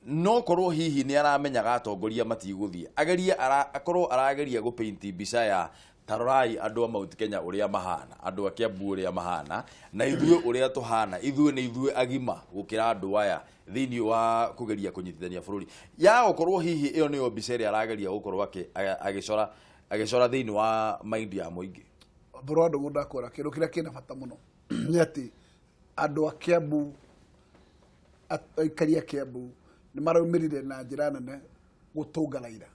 no korwo hihi nĩ aramenyaga atongoria matigũthiĩ, agerie akorwo arageria gũpaint mbica ya tarorai andũ a Mount Kenya ũrĩa mahana, andũ a Kiambu ũrĩa mahana, na ithuĩ ũrĩa tũhana, ithuĩ nĩ ithuĩ agima gũkĩra andũ aya thĩinĩ wa kũgeria kũnyitithania bũrũri. Ya gũkorwo hihi ĩyo nĩyo mbica ĩrĩa arageria gũkorwo agĩcora thĩinĩ wa mind ya mũingĩ. Mbũrũ wa Ndũng'ũ, ndakwĩra kĩndũ kĩrĩa kĩna bata mũno nĩ atĩ andũ a Kiambu, aikari a Kiambu nĩ maraumĩrire na njĩra nene gũtũnga Raila.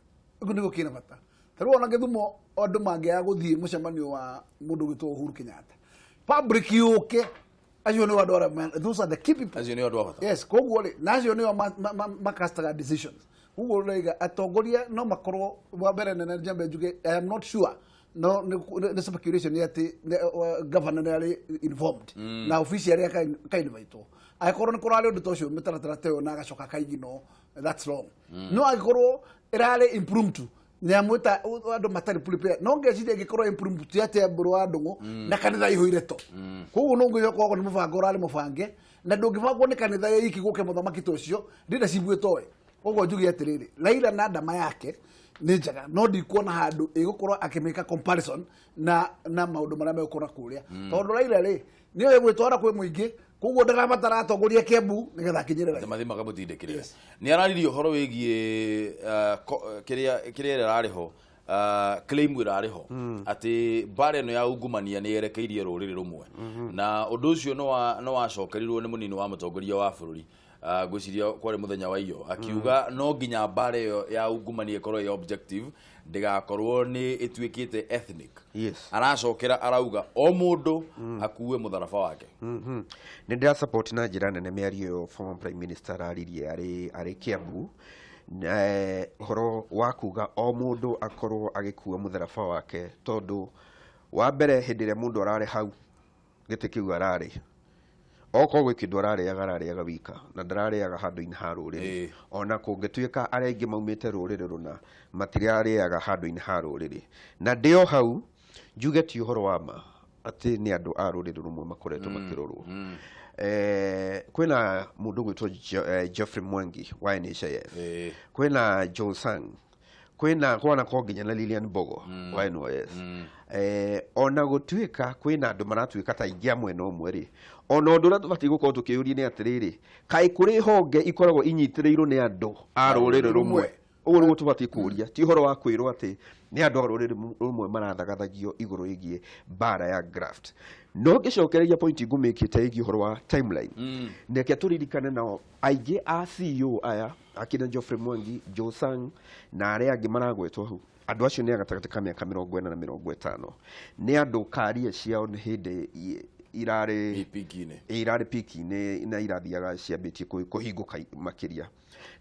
Ũguo nĩguo kĩna bata. Ta rĩu ona Gĩthumo andũ mangĩaga gũthiĩ mũcemanio wa mũndũ ũgwĩtwo Uhuru Kenyatta, public yũke, acio nĩo andũ arĩa those are the key people. Acio nĩo andũ a bata. Yes, koguo rĩ, na acio nĩo makastaga decisions. Koguo ũraiga atongoria no makorwo wa mbere nene, njambe njuge I am not sure, no nĩ speculation nĩ atĩ governor nĩ arĩ informed na officially akainvitwo. Angĩkorwo nĩ kũrarĩ ũndũ ta ũcio, mĩtaratara ta ĩyo, na agacoka akaigino, that's wrong. No angĩkorwo ĩrarĩ impromptu, nĩamwĩta andũ matarĩ prepared, no ngeciria ĩngĩkorwo impromptu ti atĩa mbũrũ wa Ndũng'ũ na kanitha ihũire to. Koguo no ngĩcoka nĩ mũbango ũrarĩ mũbange, na ndũngĩbangwo nĩ kanitha iki gũke mũthamaki ta ũcio leadership ĩtoĩ. Koguo njuge atĩrĩrĩ, Raila na ndama yake nĩ njega, no ndikuona handũ ĩgũkorwo akĩmĩka comparison na maũndũ marĩa megũkorwo kũrĩa, tondũ Raila rĩ, nĩoĩ gwĩtwara kwĩ mũingĩ, koguo ndarabatara atongoria Kiambu nĩgetha akinyĩre Raila. Mathiĩ makamũtindĩkĩrĩra. Nĩ araririe ũhoro wĩgiĩ kĩrĩa ĩrarĩ ho, claim ĩrarĩ ho atĩ mbara ĩno ya ungumania nĩ yerekeirie rũrĩrĩ rũmwe, na ũndũ ũcio nĩ wacokerirwo nĩ mũnini wa mũtongoria wa bũrũri, ngwĩciria kwarĩ mũthenya wa iyo, akiuga no nginya mbara ĩyo ya ungumania ĩkorwo ĩ objective, ndĩgakorwo nĩ ĩtuĩkĩte ethnic. Aracokera arauga o mũndũ akue mũtharaba wake. Nĩ ndĩra support na njĩra nene mĩario ĩyo former prime minister araririe arĩ Kiambu, ũhoro wa kuga o mũndũ akorwo agĩkua mũtharaba wake, tondũ wa mbere hĩndĩ ĩrĩa mũndũ ararĩ hau gĩtĩ kĩu ararĩ, okorwo gwĩ kĩndũ ararĩaga, ararĩaga wika na ndararĩaga handũ-inĩ ha rũrĩrĩ. Ona kũngĩtuĩka arĩa aingĩ maumĩte rũrĩrĩ rũna, matirarĩaga handũ-inĩ ha rũrĩrĩ. Na ndĩ o hau njuge ti ũhoro wa ma atĩ nĩ andũ a rũrĩrĩ rũmwe makoretwo makĩrorwo. Kwĩna mũndũ ũgwĩtwo Geoffrey Mwangi wa NHIF, kwĩna Joe Sang, kwĩna kwana ko nginya na Lilian Mbogo wa NYS. Ona gũtuĩka kwĩna andũ maratuĩka ta aingĩ a mwena ũmwe rĩ, ona ũndũ ũrĩa tũbatiĩ gũkorwo tũkĩũria nĩ atĩrĩrĩ, kaĩ kũrĩ honge ikoragwo inyitĩrĩirwo nĩ andũ a rũrĩrĩ rũmwe? Ũguo nĩguo tũbatiĩ kũũria, ti ũhoro wa kwĩrwo atĩ nĩ andũ a rũrĩrĩ rũmwe marathagathagio igũrũ rĩgiĩ mbara ya graft. No ngĩcokereria point ngũmĩkĩte ĩgiĩ ũhoro wa timeline, reke tũririkane nao aingĩ a CEO aya akina Geoffrey Mwangi, Joe Sang na arĩa angĩ maragwetwo hau, andũ acio nĩ a gatagatĩ ka mĩaka 40 na 50. Nĩ andũ karia ciao nĩ hĩndĩ irarĩ peak-inĩ. Irarĩ peak-inĩ na irathiaga ciambĩtie kũhingũka makĩria,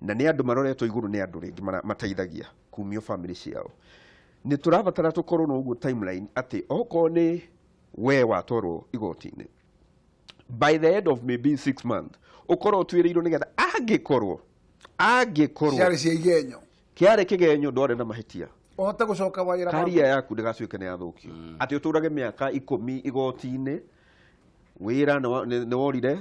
na nĩ andũ maroretwo igũrũ nĩ andũ rĩngĩ mateithagia kumio family ciao. Nĩ tũrabatara tũkorwo na ũguo timeline atĩ okorwo nĩ we watwarwo igoti-inĩ, by the end of maybe 6 months ũkorwo ũtuĩrĩirwo, nĩgetha angĩkorwo ciarĩ cia igenyo, kĩarĩ kĩgenyo, ndwarĩ na mahĩtia, ũhote gũcoka wĩra waku. Karia yaku ndĩgatuĩke nĩ yathũkio atĩ ũtũrage mĩaka 10 igoti-inĩ, wĩra nĩ worire,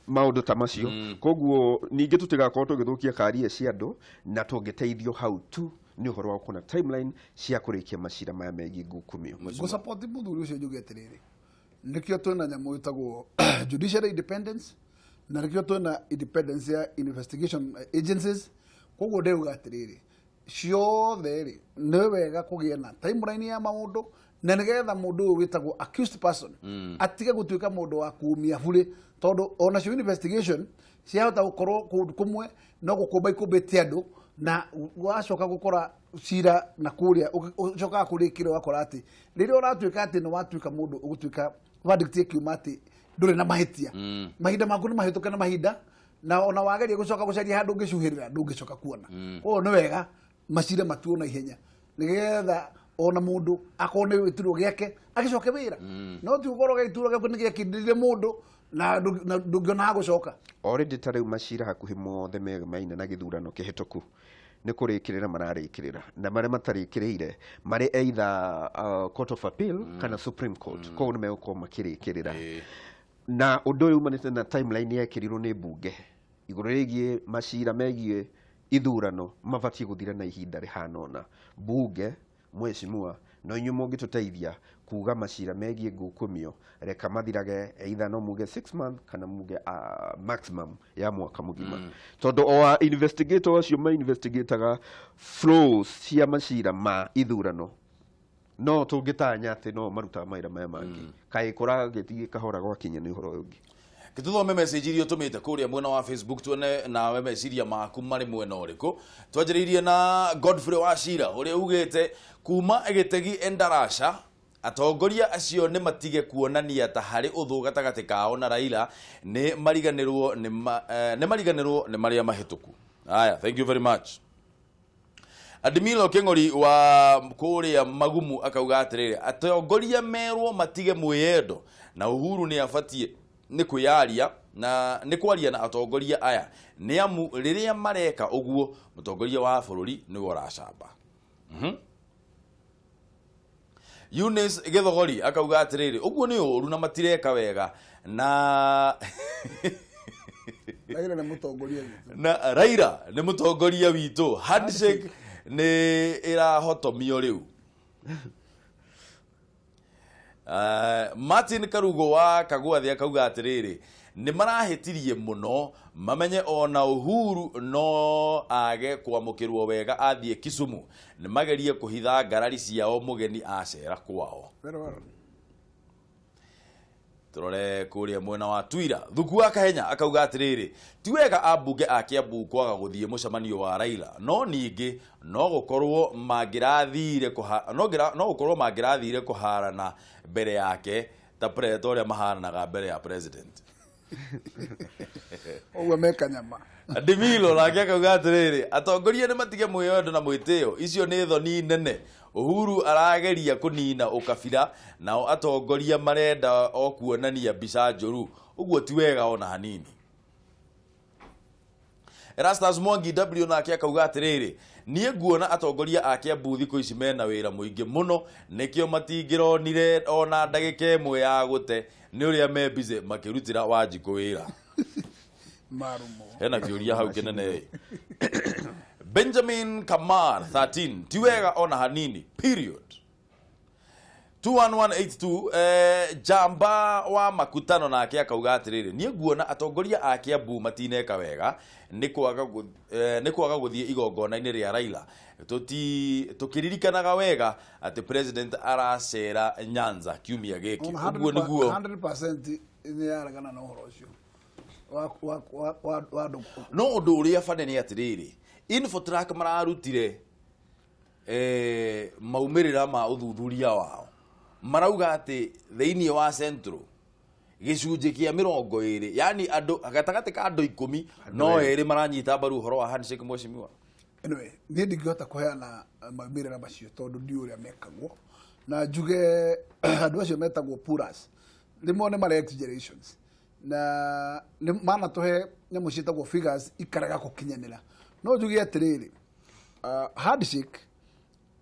maũndũ ta macio. Koguo ningĩ tũtigakorwo tũgĩthũkia karia cia andũ, na tũngĩteithio hau tu nĩ ũhoro wa kuona timeline cia kũrĩkia macira maya megiĩ ngukumio. Ngũsupport mũthuri ũcio, njuge atĩrĩrĩ, nĩkĩo twĩna nyamũ ĩtagwo judiciary independence, na nĩkĩo twĩna independence ya investigation agencies. Koguo ndĩruga atĩrĩrĩ, ciothe rĩ, nĩ wega kũgĩa na timeline ya maũndũ, na nĩgetha mũndũ ũyũ wĩtagwo accused person atige gũtuĩka mũndũ wa kumia burĩ, tondũ onacio investigation ciahota gũkorwo kũndũ kũmwe no gũkũmba ikũmbĩte andũ, na wacoka gũkora cira na kũrĩa ũcokaga kũrĩkĩra, ũgakora atĩ rĩrĩa ũratuĩka atĩ nĩ watuĩka mũndũ ũgũtuĩka verdict ĩkiuma atĩ ndũrĩ na mahĩtia, mahinda maku nĩ mahĩtũke na mahinda, na ona wageria gũcoka gũcaria handũ ũngĩcuhĩrĩra, ndũngĩcoka kuona. Koguo nĩ wega macira matuo na ihenya, nĩgetha Ona mundu akorwo nĩ gĩturwa gĩake agĩcoke wĩra. No ti gũkorwo gĩturwa gĩaku nĩ gĩakindĩrire mũndũ na ndũngĩona ha gũcoka. Already ta rĩu macira hakuhĩ mothe megamaine na gĩthurano kĩhĩtũku nĩ kũrĩkĩrĩra mararĩkĩrĩra, na marĩa matarĩkĩrĩire marĩ either Court of Appeal kana Supreme Court, koguo nĩ megũkorwo makĩrĩkĩrĩra. Na ũndũ ũyũ umanĩte na timeline yekĩrirwo nĩ mbunge igũrũ rĩgiĩ macira megiĩ ithurano mabatiĩ gũthira na ihinda rĩhana ũna. Mbunge, mheshimiwa, no inyuĩ mũngĩtũteithia kuga macira megiĩ ngukumio reka mathirage either no muge 6 months kana muge maximum ya mwaka mũgima. Tondũ o investigator acio ma investigataga flows cia macira ma ithurano no tũngĩtanya atĩ no marutaga mawĩra maya mangĩ. Kaĩ kũragĩthiĩ kahora gwakinya nĩ ũhoro ũyũ ũngĩ. Gĩtũthome message iria ũtũmĩte kũrĩa mwena wa Facebook tuone nawe meciria maku marĩ mwena ũrĩkũ. Twanjĩrĩirie na Godfrey Wachira ũrĩa ugĩte kuma Gĩtegi Endarasha atongoria acio nĩ matige kuonania ta harĩ ũthũ gatagatĩ kao na Raila, nĩ mariganĩrwo nĩ marĩa mahĩtũku. Haya, thank you very much. Admilo Kĩng'ori wa kũrĩa Magumu akauga atĩrĩrĩ, atongoria merwo matige mwĩyendo na Uhuru nĩ abatiĩ nĩ kwĩyaria na nĩ kwaria na atongoria aya nĩ amu rĩrĩa mareka ũguo mũtongoria wa bũrũri nĩwe ũracamba. Eunice Gĩthogori akauga atĩrĩrĩ, ũguo nĩ ũru na matireka wega na Raila nĩ mũtongoria witũ. Na Raila nĩ mũtongoria witũ. Handshake nĩ ĩrahotomio rĩu. Martin Karugo wa Kagwathi akauga atĩrĩrĩ, nĩ marahĩtirie mũno mamenye ona Uhuru no age kwamũkĩrwo wega athiĩ Kisumu, nĩ magerie kũhitha ngarari ciao mũgeni acera kwao. Turore kũrĩa mwena wa Twira, Thuku wa Kahenya akauga atĩrĩrĩ, ti wega ambunge a Kiambu kwaga gũthiĩ mũcemanio wa Raila, no ningĩ no gũkorwo mangĩrathire mangĩrathire kũharana mbere yake ta ũrĩa maharanaga mbere ya president. Ũguo meka nyama. Ndimilo nake akauga atĩrĩrĩ, atongoria nĩ matige mwĩyendo na mwĩtĩo, icio nĩ thoni nene. Uhuru arageria kũnina ũkabira nao atongoria marenda o kuonania mbica njũru, ũguo ti wega ona hanini. Erastus Mwangi W nake akauga atĩrĩrĩ, niĩ nguona atongoria a Kiambu thikũ ici mena wĩra mũingĩ mũno, nĩkĩo matingĩronire ona ndagĩka ĩmwe ya gũte nĩ ũrĩa me busy makĩrutĩra Wanjikũ wĩra. Marumo. Hena kĩũria hau kĩnene. Benjamin Kamar 13 ti wega ona hanini period. 21182 Jamba wa Makutano nake akauga atĩrĩrĩ, niĩ nguona atongoria a Kiambu matineka wega nĩ kwaga gũthiĩ igongona-inĩ rĩa Raila. Tũkĩririkanaga wega atĩ president aracera Nyanza kiumia gĩkĩ. Ũguo nĩguo 100% nĩ yaregana na ũhoro ũcio wa andũ. No ũndũ ũrĩa bane nĩ atĩrĩrĩ, Infotrack mararutire maumĩrĩra ma ũthuthuria wao, marauga atĩ thĩinĩ wa Central gĩcunjĩ kĩa 20, yani andũ gatagatĩ ka andũ 10 no 2 maranyita mbaru ũhoro wa handshake mheshimiwa. Anyway, niĩ ndingĩhota kũheana maumĩrĩra macio tondũ ndiũĩ ũrĩa mekagwo, na njuge andũ acio metagwo puras rĩmwe nĩ marĩ exaggerations na manatũhe nyamũ ciĩtagwo figures ikarega gũkinyanĩra. No njuge atĩrĩrĩ, handshake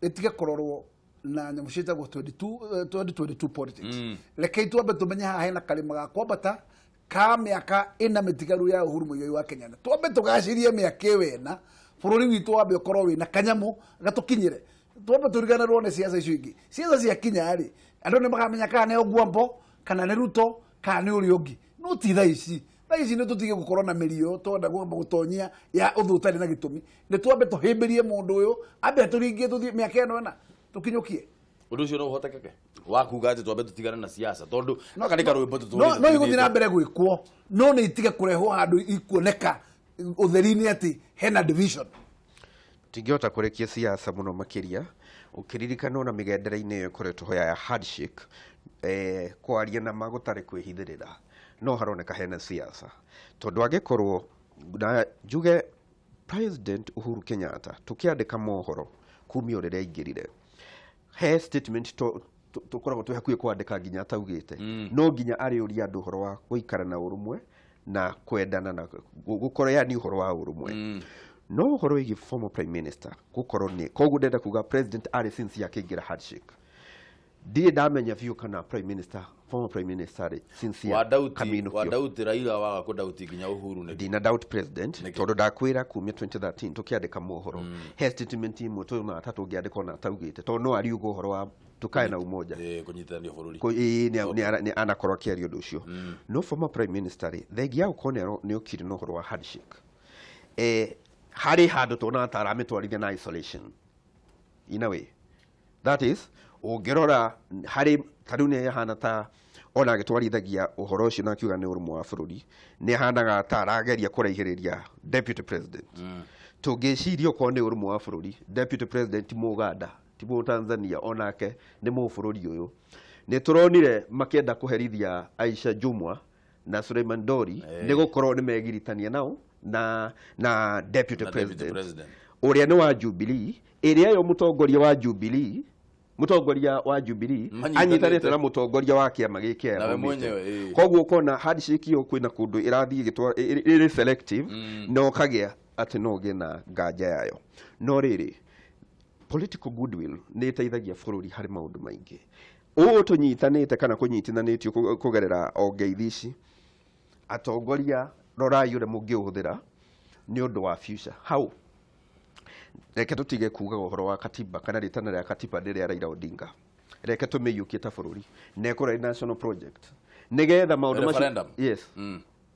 ĩtige kũrorwo na nyamũ ciĩtagwo 2022 politics. Rekei twambe tũmenye haha hena karĩma ga kwambata ka mĩaka ĩna mĩtigaru ya Uhuru Muigai wa Kenyatta. Twambe tũgacĩrie mĩaka ĩyo ĩna, bũrũri witũ wambe ũkorwo wĩna kanyamũ gatũkinyĩre. Twambe tũriganĩrwo nĩ ciaca icio ingĩ. Ciaca ciakinya rĩ, andũ nĩ makamenya kana nĩ Ogwambo, kana nĩ Ruto, kana nĩ ũrĩa ũngĩ. No ti thaa ici. Thaa ici nĩ tũtige gũkorwo na mĩrio twenda gũtonyia ya ũthũ ũtarĩ na gĩtũmi. Nĩ twambe tũhĩmbĩrie mũndũ ũyũ, ambe atũringie tũthiĩ mĩaka ĩno ĩna tũkinyũkie. Ũndũ ũcio no ũhotekeke wa kuga atĩ twambe tũtigane na siasa tondũ gaka nĩ karwĩmbo tũtũrĩte No igũthiĩ na mbere gwĩkwo, no nĩ itige kũrehwo handũ ikuoneka ũtheri-inĩ atĩ hena division. Tingĩhota kũrĩkia siasa mũno makĩria ũkĩririkana ona mĩgendere-inĩ ĩyo ĩkoretwo ho ya handshake, kwaria na magũtarĩ kwĩhithĩrĩra, no haroneka hena siasa tondũ angĩkorwo na njuge President Uhuru Kenyatta tũkĩandĩka mohoro kumia rĩrĩa aingĩrire, He statement tũkoragwo twĩ hakuhĩ kwandĩka nginya ataugĩte no nginya arĩũria andũ ũhoro wa gũikara na ũrũmwe na kwendana na gũkorwo yani ũhoro wa ũrũmwe. No ũhoro wĩgiĩ former prime minister gũkorwo nĩ koguo ndenda kuga president arĩ since akĩingĩra handshake, ndirĩ ndamenya biũ kana prime minister, former prime minister rĩ since Wadauti kaminũkio. Wadauti Raila, waga kũdauti nginya Uhuru nĩkĩ? Ndina doubt president tondũ ndakwĩra kumia 2013 tũkĩandĩka mohoro he statement imwe tuonaga ta tũngĩandĩka ona ataugĩte, tondũ no ariuga ũhoro wa tukae na umoja. Kũnyitanithia bũrũri. Ĩĩ, nĩ anakorwo akĩaria ũndũ ũcio. No former prime minister rĩ, thengia ya gũkorwo nĩ okire na ũhoro wa handshake, harĩ handũ tuonaga ta aramĩtwarithia na isolation in a way. That is, ũngĩrora harĩ ta rĩu nĩ ahana ta ona agĩtwarithagia ũhoro ũcio na akiuga nĩ ũrũmwe wa bũrũri, nĩ ahanaga ta arageria kũraihĩrĩria deputy president. Tũngĩciria okorwo nĩ ũrũmwe wa bũrũri, deputy president ti Mũganda, ti Mũtanzania, onake nĩ mũbũrũri ũyũ. Nĩ tũronire makĩenda kũherithia Aisha Jumwa na Suleiman Dori nĩ gũkorwo nĩ megiritania nao na deputy Na deputy president president. Ũrĩa nĩ wa Jubilee, ĩrĩa yo mũtongoria wa Jubilee Manyitanĩte. Anyitanĩte na mũtongoria wa kĩama gĩkĩ Nawe arũmĩte. mwenyewe, ĩĩ. Koguo ũkona handshake ĩyo kwĩna kũndũ ĩrathiĩ ĩrĩ selective na ũkagĩa atĩ no ũgĩe na nganja yayo. No rĩrĩ, political goodwill nĩ ĩteithagia bũrũri harĩ maũndũ maingĩ. Ũũ tũnyitanĩte kana kũnyitithanĩtio kũgerera o ngeithi ici, atongoria, rorai ũrĩa mũngĩũhũthĩra nĩ ũndũ wa future. Hau reke tũtige kuga ũhoro wa katiba kana rĩtana rĩa katiba nĩ rĩa Raila Odinga. Reke tũmĩiyũkie ta bũrũri na ĩkorwo ĩrĩ national project nĩgetha maũndũ macio Referendum. Yes,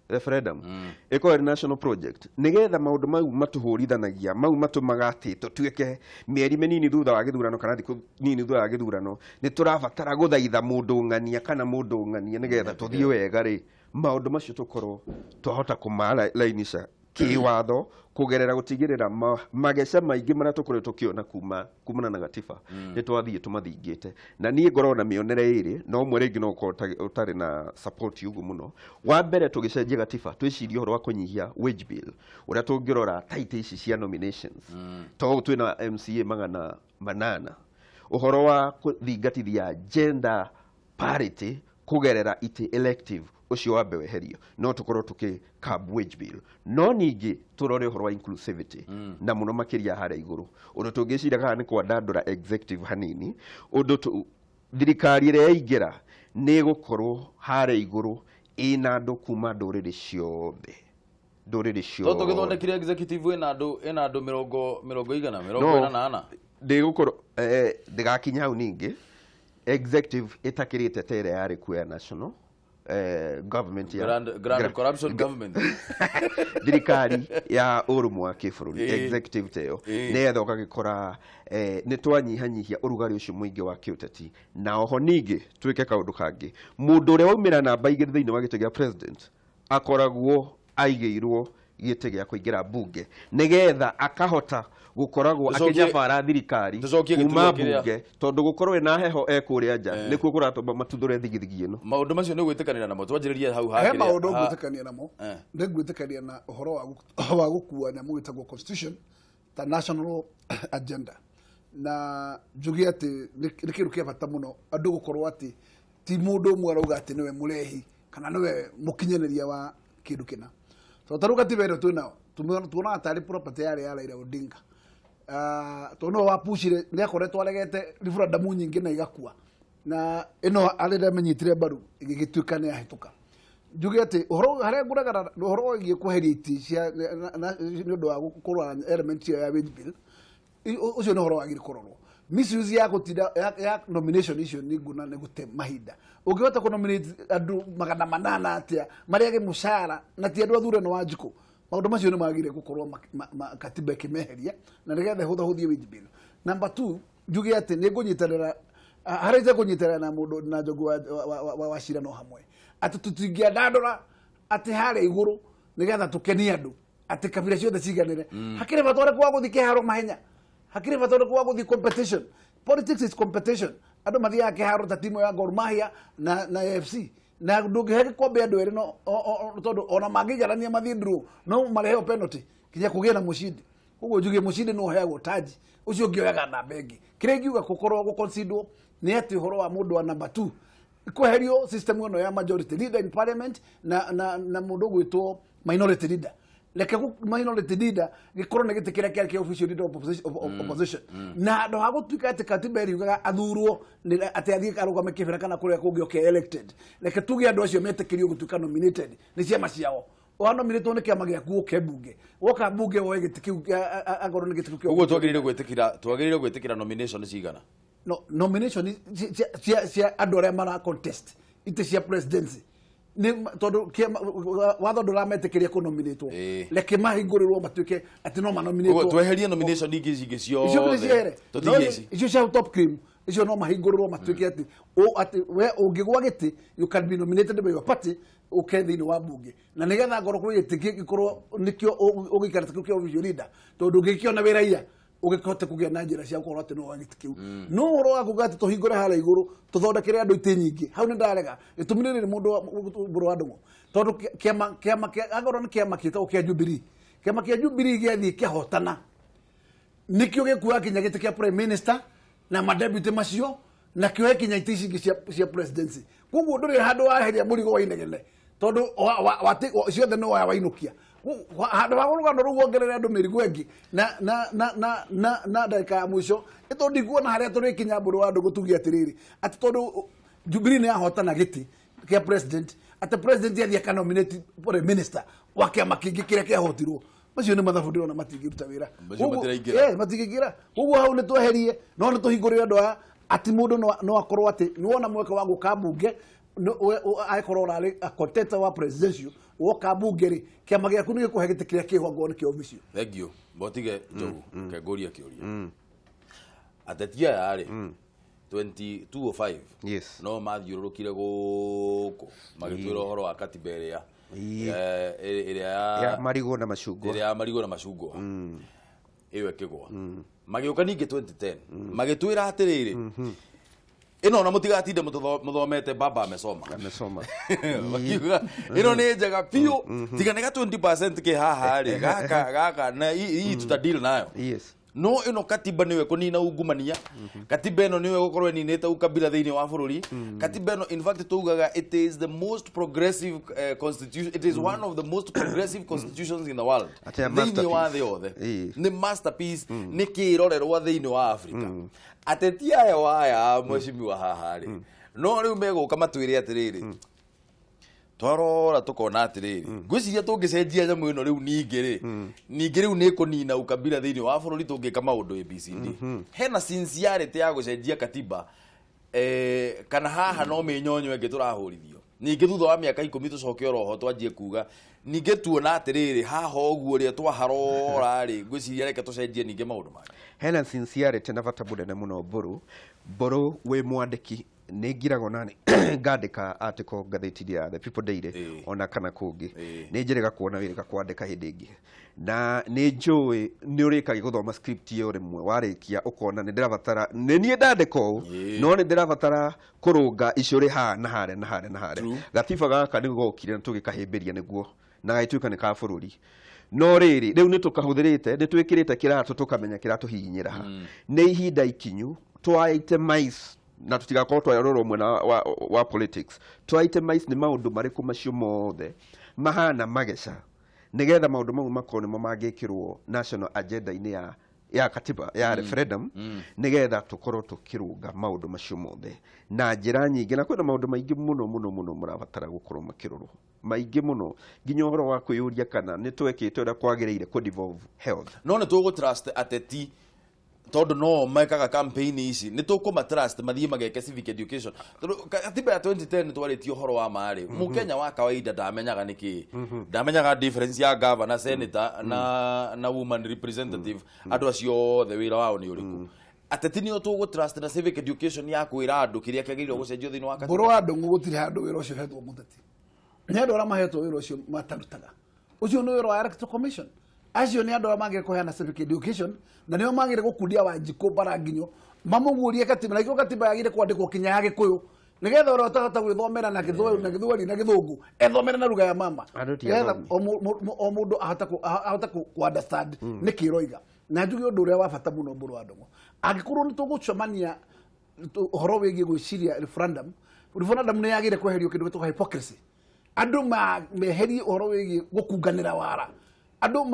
referendum ĩkorwo ĩrĩ national project nĩgetha maũndũ mau matũhũrithanagia, mau matũmaga atĩ tũtuĩke mĩeri mĩnini thutha wa gĩthurano kana thikũ nini thutha wa gĩthurano nĩ tũrabatara gũthaitha mũndũ ng'ania kana mũndũ ng'ania nĩgetha tũthiĩ wega rĩ, maũndũ macio tũkorwo twahota kũmarainisha kĩwatho kũgerera gũtigĩrĩra mageca maingĩ marĩa tũkoretwo tũkĩona kumana na gatiba nĩ twathiĩ tũmathingĩte. Na niĩ ngoragwo na mĩonere ĩrĩ, na ũmwe rĩngĩ no ũkorwo ũtarĩ na support ũguo mũno. Wa mbere, tũgĩcenjia gatiba twĩcirie ũhoro wa kũnyihia wage bill, ũrĩa tũngĩrora ta itĩ ici cia nominations to twĩna MCA 800, ũhoro wa kũthingatithia gender parity kũgerera itĩ elective, ũcio wambe weherio, no tũkorwo tũkĩ curb wage bill. No ningĩ tũrore ũhoro wa inclusivity na mũno makĩria harĩa igũrũ, ũndũ tũngĩciria kana nĩ kwandandũra executive hanini, ũndũ thirikari ĩrĩa yaingĩra nĩ ĩgũkorwo harĩa igũrũ ĩna andũ kuma ndũrĩrĩ ciothe, ndũrĩrĩ To ciothe. Tũgĩthondekire executive ĩna andũ mĩrongo igana mĩrongo No. ĩna na ana. Ndĩgũkorwo ndĩgakinya hau. Ningĩ executive ĩtakĩrĩte ta ĩrĩa yarĩ kuo ya national government ya Grand corruption government. Thirikari ya ũrũmwe wa kĩbũrũri, executive ta ĩyo, nĩgetha ũgagĩkora nĩ twanyihanyihia ũrugarĩ ũcio mũingĩ wa kĩũteti. Na oho ningĩ twĩke kaũndũ kangĩ, mũndũ ũrĩa waumĩra namba 2 thĩinĩ wa gĩtĩ gĩa president akoragwo aigĩirwo gĩtĩ gĩa kũingĩra mbunge nĩgetha akahota gũkoragwo akĩnyabara thirikari Tũcokie kuma gĩturwa kĩrĩa- mbunge, tondũ gũkorwo ĩna heho ekũrĩa nja nĩkuo kũratũma matuthũre thigithigi ĩno. Maũndũ macio nĩ gwĩtĩkanĩra namo? Twanjĩrĩrie hau He hakĩrĩa- maũndũ ngwĩtĩkania namo. Nĩ ngwĩtĩkania na ũhoro wa gũkua nyamũ ĩtagwo constitution ta national agenda, na njuge atĩ nĩ kĩndũ kĩa bata mũno andũ gũkorwo atĩ ti mũndũ ũmwe arauga atĩ nĩwe mũrehi kana nĩwe mũkinyanĩria wa kĩndũ kĩna. So ta rĩu katiba ĩno twĩnayo tuonaga tarĩ property yarĩ ya Raila Odinga. Ah, tondũ nĩwe wapucire, nĩ akoretwo aregete referendum nyingĩ na igakua, na ĩno arĩa amenyitire mbaru ĩgĩgĩtuĩka nĩ yahĩtũka. Njuge atĩ ũhoro harĩa ngũregana na ũhoro wĩgiĩ kweheria itĩ cia nĩ ũndũ wa kũrora element ĩyo ya wage bill, ũcio nĩ ũhoro wagĩrĩire kũrorwo. Misuse ya gũtinda ya nomination icio nĩ nguona nĩ gũte mahinda. Ũngĩhota kũ nominate andũ 800 atĩa marĩage mũcara na ti andũ athure? Nĩ Wanjikũ, maũndũ macio nĩ magĩrĩire gũkorwo katiba ĩkĩmeheria na nĩgetha ĩhũthahũthie wage bill. Number two, njuge atĩ nĩ ngũnyitanĩra harĩa itekũnyitanĩra na mũndũ na Njogu wa Wachira, no hamwe atĩ tũtingĩandandũra atĩ harĩa igũrũ nĩgetha tũkenie andũ atĩ kabira ciothe ciganĩre. Hakĩrĩ bata ũrĩkũ wa gũthiĩ kĩharo mahenya? Hakĩrĩ bata ũrĩkũ wa gũthiĩ competition? Politics is competition. Andũ mathiaga kĩharo ta timu ya Gor Mahia na AFC, na ndũngĩhe gĩkombe andũ erĩ no tondũ ona mangĩiganania mathiĩ draw no mareheo penalty kinya kũgĩe na mũcindi. Koguo njuge mũcindi no ũheagwo taji, ũcio ũngĩ oyaga namba ĩngĩ. Kĩrĩa ingiuga gũkorwo gũconsiderwo nĩ atĩ ũhoro wa mũndũ wa number 2 kweherio system ĩno ya majority leader in parliament na mũndũ ũgwĩtwo minority leader. Reke minority leader gĩkorwo nĩ gĩtĩ kĩrĩa kĩarĩ kĩa official leader of opposition, opposition. Na handũ ha gũtuĩka atĩ katiba ĩriugaga athurwo atĩ athiĩ arũgame kĩbĩra kana kũrĩa kũngĩ oke elected, reke tuge andũ acio metĩkĩrio gũtuĩka nominated nĩ ciama ciao. Wanominĩtwo nĩ kĩama gĩaku ũke mbunge, woka mbunge woe gĩtĩ kĩu, akorwo nĩ gĩtĩ kĩu kĩa Ũguo twagĩrĩire gwĩtĩkĩra nomination cigana? No, nomination cia andũ arĩa mara contest itĩ cia presidency nĩ tondũ watho ndũrametĩkĩria kũnominĩtwo, reke mahingũrĩrwo matuĩke atĩ no Ũguo manominĩtwo. Tweherie nomination ingĩ ici ingĩ Icio ciothe? ciehere. Tũtigie ici. Icio cia top cream icio no mahingũrĩrwo matuĩke atĩ atĩ we ũngĩgwa gĩtĩ, you can be nominated by your party ũke thĩinĩ wa mbunge, na nĩgetha ngorwo kwĩ gĩtĩ gĩkorwo nĩkĩo ũgĩikara kĩu kĩa official leader, tondũ ũngĩkĩona wĩ raia ũgĩhote kũgĩa na njĩra cia gũkorwo atĩ no woe gĩtĩ kĩu. No ũhoro wa kuga atĩ tũhingũre harĩa igũrũ tũthondekere andũ itĩ nyingĩ, hau nĩ ndarega. Gĩtũmi nĩ rĩrĩ, mũndũ mbũrũ wa ndũng'ũ, tondũ kĩama akorwo nĩ kĩama kĩtagwo kĩa Jubilee, kĩama kĩa Jubilee gĩathiĩ kĩahotana, nĩkĩo gĩkuoya kinya gĩtĩ kĩa prime minister na madeputy macio, na kĩoe kinya itĩ ici ingĩ cia presidency. Koguo ndũrĩ handũ waheria mũrigo wa inegene, tondũ ciothe nĩ woya wainũkia. Handũ ha rũgano rũu wongerere andũ mĩrigo ĩngĩ na ndagĩka ya mũico ĩ, tondũ ndikuona harĩa tũrĩkinya, mbũrũ wa andũ gũtugia atĩrĩrĩ, atĩ tondũ Jubilee nĩ yahotana gĩtĩ kĩa president, atĩ president athiĩ akanominate prime minister wa kĩama kĩngĩ kĩrĩa kĩahotirwo. Macio nĩ mathabu ndĩrona matingĩruta wĩra. Macio matiraingĩra. Matingĩingĩra. Koguo hau nĩ tweherie, no nĩ tũhingũrĩre andũ aya atĩ mũndũ no akorwo atĩ nĩ wona mweke wa gũka mbunge, angĩkorwo ũrarĩ a contester wa presidential, woka mbunge rĩ, kĩama gĩaku nĩ gĩkũhe gĩtĩ kĩrĩa kĩho angorwo nĩ kĩa official. Thank you. Mbotige Njogu kengũria kĩũria. Ateti aya rĩ, 2205 no mathiũrũrũkire gũkũ magĩtwĩra ũhoro wa katiba ĩrĩa ĩrĩa ya marigũ na macungwa. Ĩrĩa ya marigũ na macungwa ĩyo ĩkĩgwa. Magĩũka ningĩ 2010 magĩtwĩra atĩrĩrĩ, ĩno ona mũtigatinde mũthomete, baba amesoma. Amesoma. Makiuga ĩno nĩ njega biũ, tiga nĩ ga 20% kĩ haha rĩ, gaka gaka na hii tutadeal nayo. No ĩno katiba nĩyo ĩkũnina ungumania, katiba ĩno nĩyo ĩgũkorwo ĩninĩte ukabila thĩinĩ wa bũrũri, katiba ĩno in fact tugaga it is the most progressive constitution, it is one of the most progressive constitutions in the world. Atĩ ya Thĩinĩ wa thĩ masterpiece. yothe nĩ masterpiece, nĩ kĩrorerwa thĩinĩ wa Africa. Ateti aya waya mheshimiwa haha rĩ, no rĩu megũka matwĩre atĩrĩrĩ, twarora tukona atĩrĩrĩ, ngwĩciria tũngĩcenjia nyamũ ĩno rĩu ningĩ rĩ, ningĩ rĩu nĩ kũnina ukabila thĩinĩ wa bũrũri tũngĩka maũndũ ABCD. Hena sincerity ya gũcenjia katiba, kana haha no mĩnyonyo ĩngĩ tũrahũrithio ningĩ thutha wa mĩaka 10 tũcoke oroho twanjie kuga ningĩ tuona atĩrĩrĩ, haha ũguo ũrĩa twaharora rĩ, ngwĩciria reke tũcenjie ningĩ maũndũ mangĩ? Hena sincerity na bata mũnene mũno. Mbũrũ mbũrũ wĩ mwandĩki, nĩ ngiragwo nani ngandĩka article ngathĩti-inĩ ya The People Daily ona kana kũngĩ. Nĩ njĩrĩga kuona wĩrĩga kwandĩka hĩndĩ ĩngĩ, na nĩ njũĩ nĩ ũrĩkagia gũthoma script ĩyo, rĩmwe warĩkia ũkona nĩ ndĩrabatara, nĩ niĩ ndandĩka ũũ, no nĩ ndĩrabatara kũrũnga icũrĩ haha na harĩa na harĩa na harĩa. Gatiba gaka nĩ gokire na tũgĩkahĩmbĩria nĩguo na gagĩtuĩka nĩ ka bũrũri, no rĩrĩ rĩu nĩ tũkahũthĩrĩte, nĩ twĩkĩrĩte kĩratũ, tũkamenya kĩratũhihinyĩra ha. Nĩ ihinda ikinyu twa itemize na tũtigakorwo twarorwo mwena wa politics, twa itemize nĩ maũndũ marĩkũ macio mothe mahana mageca, nĩgetha maũndũ mau makorwo nĩmo mangĩkĩrwo national agenda-inĩ ya katiba ya referendum, nĩgetha tũkorwo tũkĩrũnga maũndũ macio mothe na njĩra nyingĩ. Na kwĩna maũndũ maingĩ mũno mũno mũno mũrabatara gũkorwo makĩrorwo, maingĩ mũno, nginya ũhoro wa kwĩyũria kana nĩ twekĩte ũrĩa kwagĩrĩire kũ devolve health. No nĩ tũgũ trust ateti, tondũ no mekaga campaign ici, nĩ tũkũma trust mathiĩ mageke civic education? Tondũ katiba ya 2010 twarĩtie ũhoro wa marĩ mũkenya wa kawaida ndamenyaga nĩkĩ, ndamenyaga difference ya governor, senator na woman representative, andũ acio othe wĩra wao nĩ ũrĩkũ. Ateti nĩo tũgũ trust na civic education ya kwĩra andũ kĩrĩa kĩagĩrĩirwo gũcenjio thĩinĩ wa katiba? Mbũrũ wa ndũng'ũ, gũtirĩ handũ wĩra ũcio ũhetwo mũteti. Nĩ andũ arĩa mahetwo wĩra ũcio matarutaga. Ũcio nĩ wĩra wa Electoral Commission. Acio nĩ andũ arĩa magĩrĩire kũheana civic education, na nĩo magĩrĩire gũkundia Wanjikũ mbaranginyo mamũguũrie katiba, na ikĩo katiba yagĩrĩire kwandĩkwo kinya ya Gĩkũyũ, nĩgetha ũrĩa ũtahota gwĩthomera na Gĩthwaĩri na Gĩthweri na Gĩthũngũ ethomere na lugha ya mama. Andũ ti Nĩgetha athomi. o mũndũ ahote ku understand nĩkĩ ĩroiga. Na njuge ũndũ ũrĩa wa bata mũno Mbũrũ wa Ndũng'ũ, angĩkorwo nĩ tũgũcemania ũhoro wĩgiĩ gwĩciria referendum, referendum nĩ yagĩrĩire kweherio kĩndũ gĩtagwo hypocrisy. Andũ meherie ũhoro wĩgiĩ gũkunganĩra wara, andũ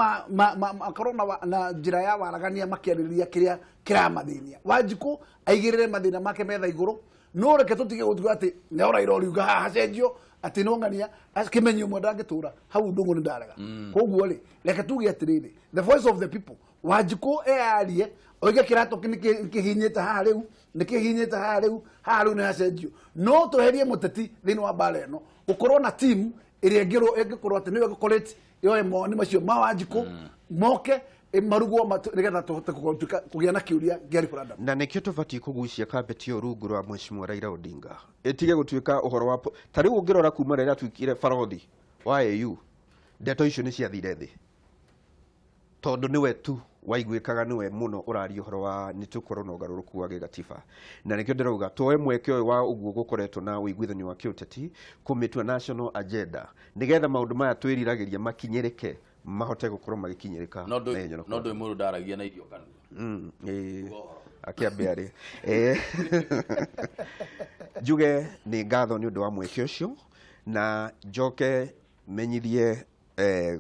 makorwo na njĩra ya waragania makĩarĩrĩria kĩrĩa kĩramathĩnia. Wanjikũ aigĩrĩre mathĩna make metha igũrũ, no reke tũtige gũtuga atĩ nĩ Raila oriuga haha hacenjio, atĩ no ng'ania kĩmenyi ũmwe ndangĩtũra hau. Ndũng'ũ nĩ ndarega. Koguo rĩ, reke tuge atĩrĩrĩ, the voice of the people, Wanjikũ eyarie oige kĩratũ nĩ kĩhinyĩte haha rĩu, nĩ kĩhinyĩte haha rĩu, haha rĩu nĩ hacenjio. No tweherie mũteti thĩinĩ wa mbara ĩno, gũkorwo na team ĩrĩa ĩngĩkorwo atĩ nĩyo ĩgũkorĩte yoe mawoni macio ma Wanjikũ moke marugwo nĩgetha tũhote kũgĩa na kĩũria kĩa referendum. Na nĩkĩo tũbatiĩ kũgucia kambeti ĩyo rungu rwa Mheshimiwa Raila Odinga, ĩtige gũtuĩka ũhoro wa ta rĩu ũngĩrora kuma rĩrĩa atuĩkire barothi wa AU, ndeto icio nĩ ciathire thĩ, tondũ nĩwe tu waiguĩkaga, nĩwe mũno ũraria ũhoro wa nĩ tũkorwo na ũgarũrũku wa gĩgatiba. Na nĩkĩo ndĩrauga tuoe mweke ũyũ wa ũguo gũkoretwo na ũiguithanio wa kĩũteti kũmĩtua national agenda, nĩgetha maũndũ maya twĩriragĩria makinyĩrĩke, mahote gũkorwo magĩkinyĩrĩka no na ihenya na no ndå må ndå ndaragia na irio kanua. Ĩĩ. Akĩambe arĩ njuge nĩ ngatho nĩ ũndũ wa mweke ũcio, na njoke menyithie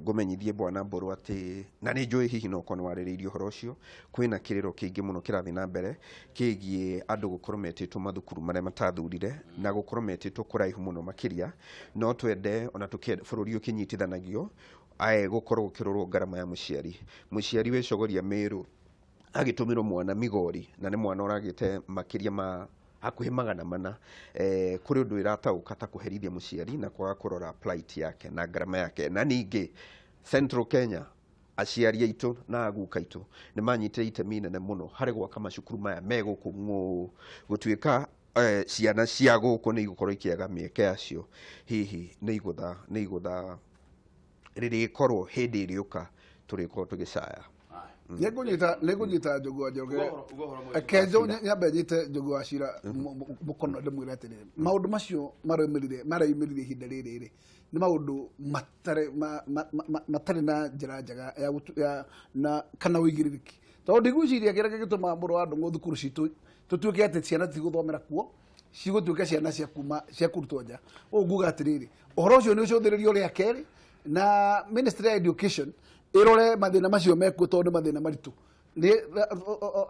ngũmenyithie Bwana Mbũrũ atĩ na nĩ njũĩ hihi no ũkorwo nĩ warĩrĩirie ũhoro ũcio, kwĩna kĩrĩro kĩingĩ mũno kĩrathiĩ na mbere kĩgiĩ andũ gũkorwo metĩtwo mathukuru marĩa matathurire na gũkorwo metĩtwo kũraihu mũno makĩria. No twende ona tũkĩenda bũrũri ũkĩnyitithanagio ae gũkorwo gũkĩrorwo ngarama ya mũciari wĩcogoria Mĩrũ agĩtũmĩrwo mwana Migori, na nĩ mwana ũragĩte makĩria ma hakuhĩ 400, kũrĩ ũndũ ĩrataũka ta kũherithia mũciari na kwaga kũrora plight yake na ngarama yake. Na ningĩ Central Kenya, aciari aitũ na aguka aitũ nĩ manyitire itemi inene mũno harĩ gwaka macukuru maya me gũkũ ng'ũ, gũtuĩka ciana cia gũkũ nĩ igũkorwo ikĩaga mĩeke yacio, hihi nĩ igũtha rĩrĩkorwo hĩndĩ ĩrĩũka tũrĩkorwo tũgĩcaya. Nĩngũnyita Njogu wa Njoroge, reke nyambe nyite Njogu wa Cira mũkono, ndĩmwĩre atĩrĩrĩ, maũndũ macio mareyumĩririe ihinda rĩrĩ rĩ nĩ maũndũ matarĩ na njĩra njega ya na kana ũigĩrĩrĩki, tondũ ndigwĩciria kĩrĩa gĩgĩtũma, mũrũ wa Ndũng'ũ, thukuru citũ tũtuĩke atĩ ciana tigũthomera kuo, cigũtuĩka ciana cia kuma cia kũrutwo nja. Ũguo nguga atĩrĩrĩ, ũhoro ũcio nĩ ũcũthĩrĩrio rĩa kerĩ na Ministry ya Education ĩrore mathĩna macio mekuo, tondũ nĩ mathĩna maritũ.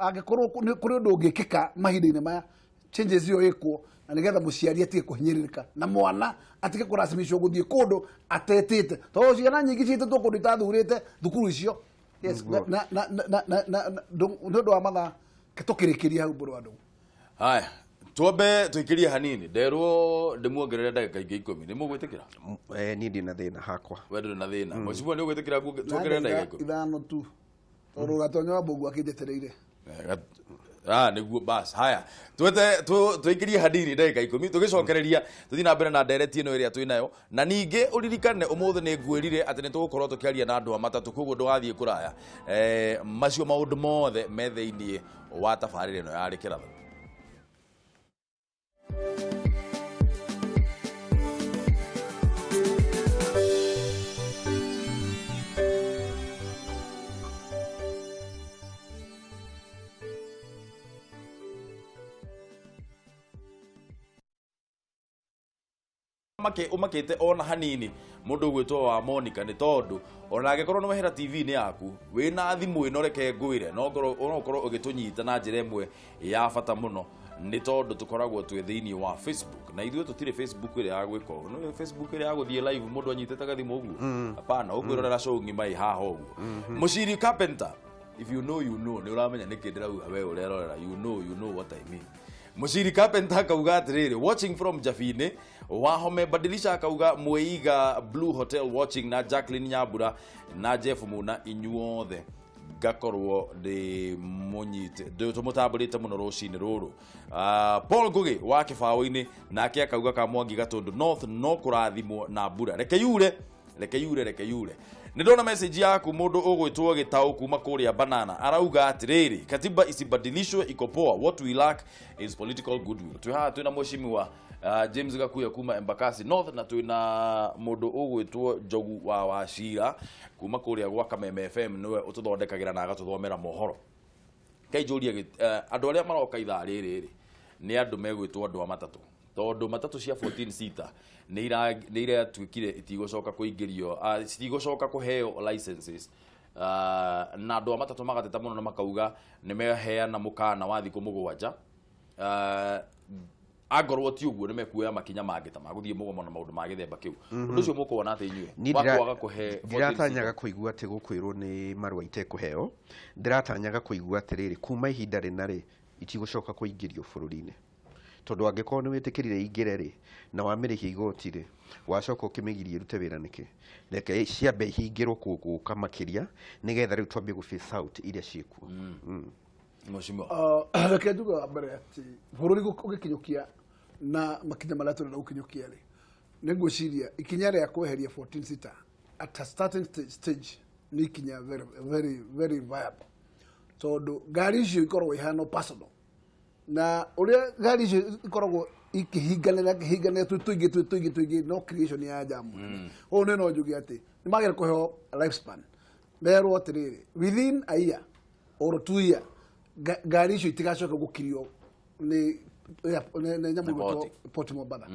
Angĩkorwo kũrĩ ũndũ ũngĩkĩka mahinda-inĩ maya, changes ĩyo ĩkwo na nĩgetha mũciari atige kũhinyĩrĩrĩka na mwana atige kũracimicwo gũthiĩ kũndũ atetĩte, tondũ ciana nyingĩ ciĩtĩtwo kũndũ itathurĩte thukuru icio. Yes, na nĩ ũndũ wa mathaa tũkĩrĩkĩria hau, mbũrũ wa Ndũng'ũ. Haya, twambe tũikĩrie hanini, nderwo ndĩmuongerere ndagĩka ingĩ 10, nĩ mũgwĩtĩkĩra? Niĩ ndĩ na thĩna hakwa. We ndũrĩ na thĩna. Mheshimiwa, nĩ ũgwĩtĩkĩra tuongerere ndagĩka 10? 5 tu, tondũ Gatonya wa Mbũngũ akĩnjetereire. Nĩguo bas. Haya, twete tũikĩrie hanini ndagĩka 10, tũgĩcokereria tũthiĩ na mbere na ndereti ĩno ĩrĩa twĩ nayo. Na ningĩ ũririkane ũmũthĩ nĩ ngwĩrire atĩ nĩ tũgũkorwo tũkĩaria na andũ a matatũ, koguo ndũgathiĩ kũraya. Macio maũndũ mothe me thĩinĩ wa tabarĩra ĩno ya Rĩkĩratho. Ũmakĩte ona hanini mũndũ ũgwĩtwo wa Monica, nĩ tondũ ona angĩkorwo nĩ wehera TV-inĩ yaku wĩna thimũ ĩno, reke ngwĩre no ũkorwo ũgĩtũnyita na njĩra ĩmwe ya bata mũno, nĩ tondũ tũkoragwo twĩ thĩinĩ wa Facebook, na ithuĩ tũtirĩ Facebook ĩrĩa ya gwĩka ũũ. Nĩ Facebook ĩrĩa ya gũthiĩ live mũndũ anyitĩte gathimũ ũguo? Hapana, ũkwĩrorera show ng'ima ĩ haha ũguo. Mũciri Carpenter, if you know, you know, nĩ ũramenya nĩkĩ ndĩrauga. We ũrerorera, you know, you know what I mean. Mũciri Carpenter akauga atĩrĩrĩ, "Watching from Jabini." Wahome Badilisha akauga, "Mweiga Blue Hotel watching," na Jacqueline Nyambura na Jeff Muna, inyuothe ngakorwo ndĩ mũnyite tũmũtambũrĩte mũno rũcinĩ rũrũ. Paul Ngugi wa kĩbaũ-inĩ nake akauga, "Kamwangi Gatũndũ North no kũrathimwo na mbura, reke yure, reke yure, reke yure." Nĩ ndona message yaku, mũndũ ũgwĩtwo Gĩtaũ kuma kũrĩa Banana, arauga atĩrĩrĩ, "Katiba isibadilishwe, iko poa. What we lack is political goodwill." Twĩ haha twĩna mheshimiwa James Gakuya kuma Embakasi North, na twina mundu ugwitwo Njogu wa Wachira kuma kuria gwa Kameme FM, niwe ututhondekagira na agatuthomera mohoro. Kai njurie andu aria maroka ithaa riri ri ni andu megwitwo andu a matatu, tondu matatu cia 14 seater ni iratuikire itigocoka kuingirio, citigocoka kuheo licenses. Na andu a matatu magateta muno na makauga ni meheana mukana wa thiku mugwanja, angorwo ti uguo ni mekuoya makinya mangi ta maguthie mugomo na maundu ma githemba kiu. Undu ucio mukuona ati inyue wa kwaga kuhe? Ndiratanyaga kuigua ati gukwirwo ni marua itekũheo, ndiratanyaga kuigua atiriri kuma ihinda rina ri itigũcoka kũingĩrio bũrũri-inĩ, tondu angĩkorwo nĩ wĩtĩkĩrire ingĩre rĩ na wamĩrĩhia igoti rĩ, wacoka ũkĩmĩgiria ĩrute wĩra nĩkĩ? Reke ciambe ihingĩrwo gũka makĩria nĩgetha rĩu twambie gũ phase out iria ciĩkuo. Mheshimiwa, reke njuge wa mbere atĩ bũrũri ũgĩkinyũkia na makinya marĩa tũrenda gũkinyũkia rĩ, nĩ ngwĩciria ikinya rĩa kweheria 14 seater at a starting stage nĩ ikinya very very very viable, tondũ ngari icio ikoragwo ihana personal, na ũrĩa ngari icio ikoragwo ikĩhinganĩra kĩhinganĩra twĩ tũingĩ twĩ tũingĩ tũingĩ, no creation ya jam. Ũũ nĩ no njuge atĩ nĩ magĩrĩire kũheo lifespan, merwo atĩrĩrĩ within a year or 2 year ngari icio itigacoka gũkirio nĩ nyamũ ĩgwĩtwo Port Mombasa.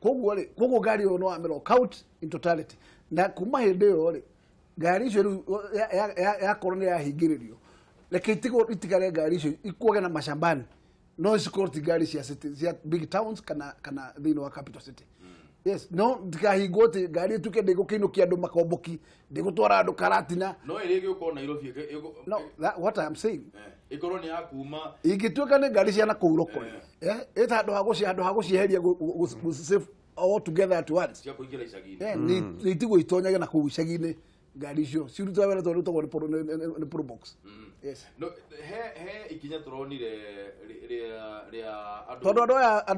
Koguo rĩ, koguo ngari ĩyo no amĩrock out in totality, na kuma hĩndĩ ĩyo rĩ, ngari icio rĩu yakorwo nĩ yahingĩrĩrio, reke itigwo itigare ngari icio ikuage na mashambani, no cikorwo ti ngari cia city, cia big towns kana thĩinĩ wa capital city. Yes, no ndikahingwo atĩ ngari ĩtuĩke ndĩgũkĩinũkia andũ makomboki, ndĩgũtwara andũ Karatina. No ĩrĩa ĩgĩũka Nairobi no, that what I am saying, ikorwo nĩ ya kuma ingĩtuĩka nĩ ngari cia nakũu roko rĩ, ĩta handũ ha gũci handũ ha gũcieheria save all together at once cia kũingĩra icagi-inĩ, nĩ itigwo itonyage na kũu icagi-inĩ ngari icio cirutaga wĩra tondũ rutagwo nĩ Probox. Yes. No, he ikinya turonire ria andu, tondu andu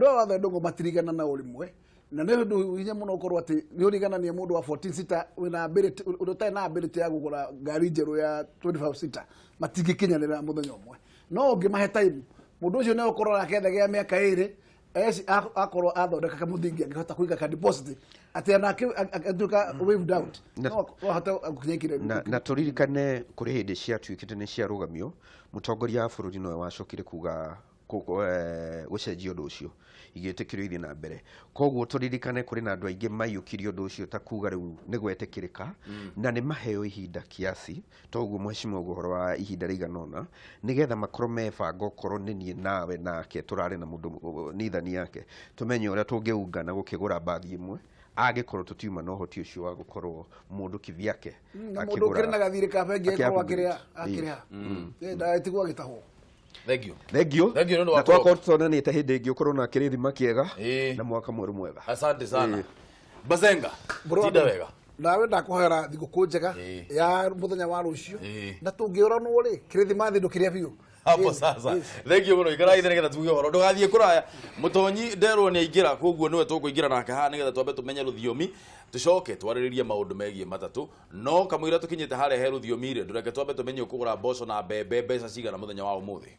aya othe ndungu matirigana na ũrĩmwe, na nĩ ũndũ hinya mũno ũkorwo atĩ nĩ ũriganania mũndũ wa 14 seater wĩna ability, ũrĩa ũtarĩ na ability ya kũgũra ngari njerũ ya 25 seater, matingĩkinyanĩra mũthenya ũmwe. No ũngĩmahe time, mũndũ ũcio nĩ ũkorwo akethegea mĩaka ĩrĩ, akorwo athondeka kamũthingi angĩhota kũiga ka deposit atĩ onake atuĩka waived out, no ahote gũkinya na tũririkane kũrĩ hĩndĩ ciatuĩkĩte nĩ ciarũgamio, mũtongoria wa bũrũri nowe wacokire kuga gũcenjia ũndũ ũcio, igĩtĩkĩrio ithiĩ na mbere. Koguo tũririkane kũrĩ na andũ aingĩ maiyũkirie ũndũ ũcio ta kuga rĩu nĩ gwetĩkĩrĩka, na nĩ maheo ihinda kiasi, toguo mheshimiwa ũguo ũhoro wa ihinda rĩigana ũna, nĩgetha makorwo mebanga, okorwo nĩ niĩ nawe nake tũrarĩ na mũndũ nithani yake, tũmenye ũrĩa tũngĩungana gũkĩgũra mbathi ĩmwe, angĩkorwo tũtiuma na ũhoti ũcio wa gũkorwo mũndũ kivyake na mũndũ ũkĩrĩ na gathirĩ ka bengi akorwo akĩrĩha, ndagatigwo agĩtahwo. Thank you. Thank you. Thank you. Na twakorwo tuonanĩte hĩndĩ ĩngĩ, ũkorwo na kĩrĩthima kĩega na mwaka mwerũ mwega. Asante sana. Bazenga, tinda wega. Nawe ndakũhoera thigũkũ njega ya mũthenya wa rũciũ, na tũngĩũranwo rĩ, kĩrĩthimathi ndũkĩrĩa biũ hapo sasa. Thank you muno. Ikara ithe nigetha tuge ũhoro, ndũgathiĩ kũraya. Mũtonyi nderwo nĩ aingĩra, koguo nĩwe tũkũingĩra nake haha nigetha twambe tũmenye rũthiomi, tũcoke twarĩrĩrie maũndũ megiĩ matatũ. No kamũira tũkinyĩte harĩa he rũthiomi rĩ, ndũreke twambe tũmenye ũkũgũra mboco na mbembe mbeca cigana mũthenya wa ũmũthĩ.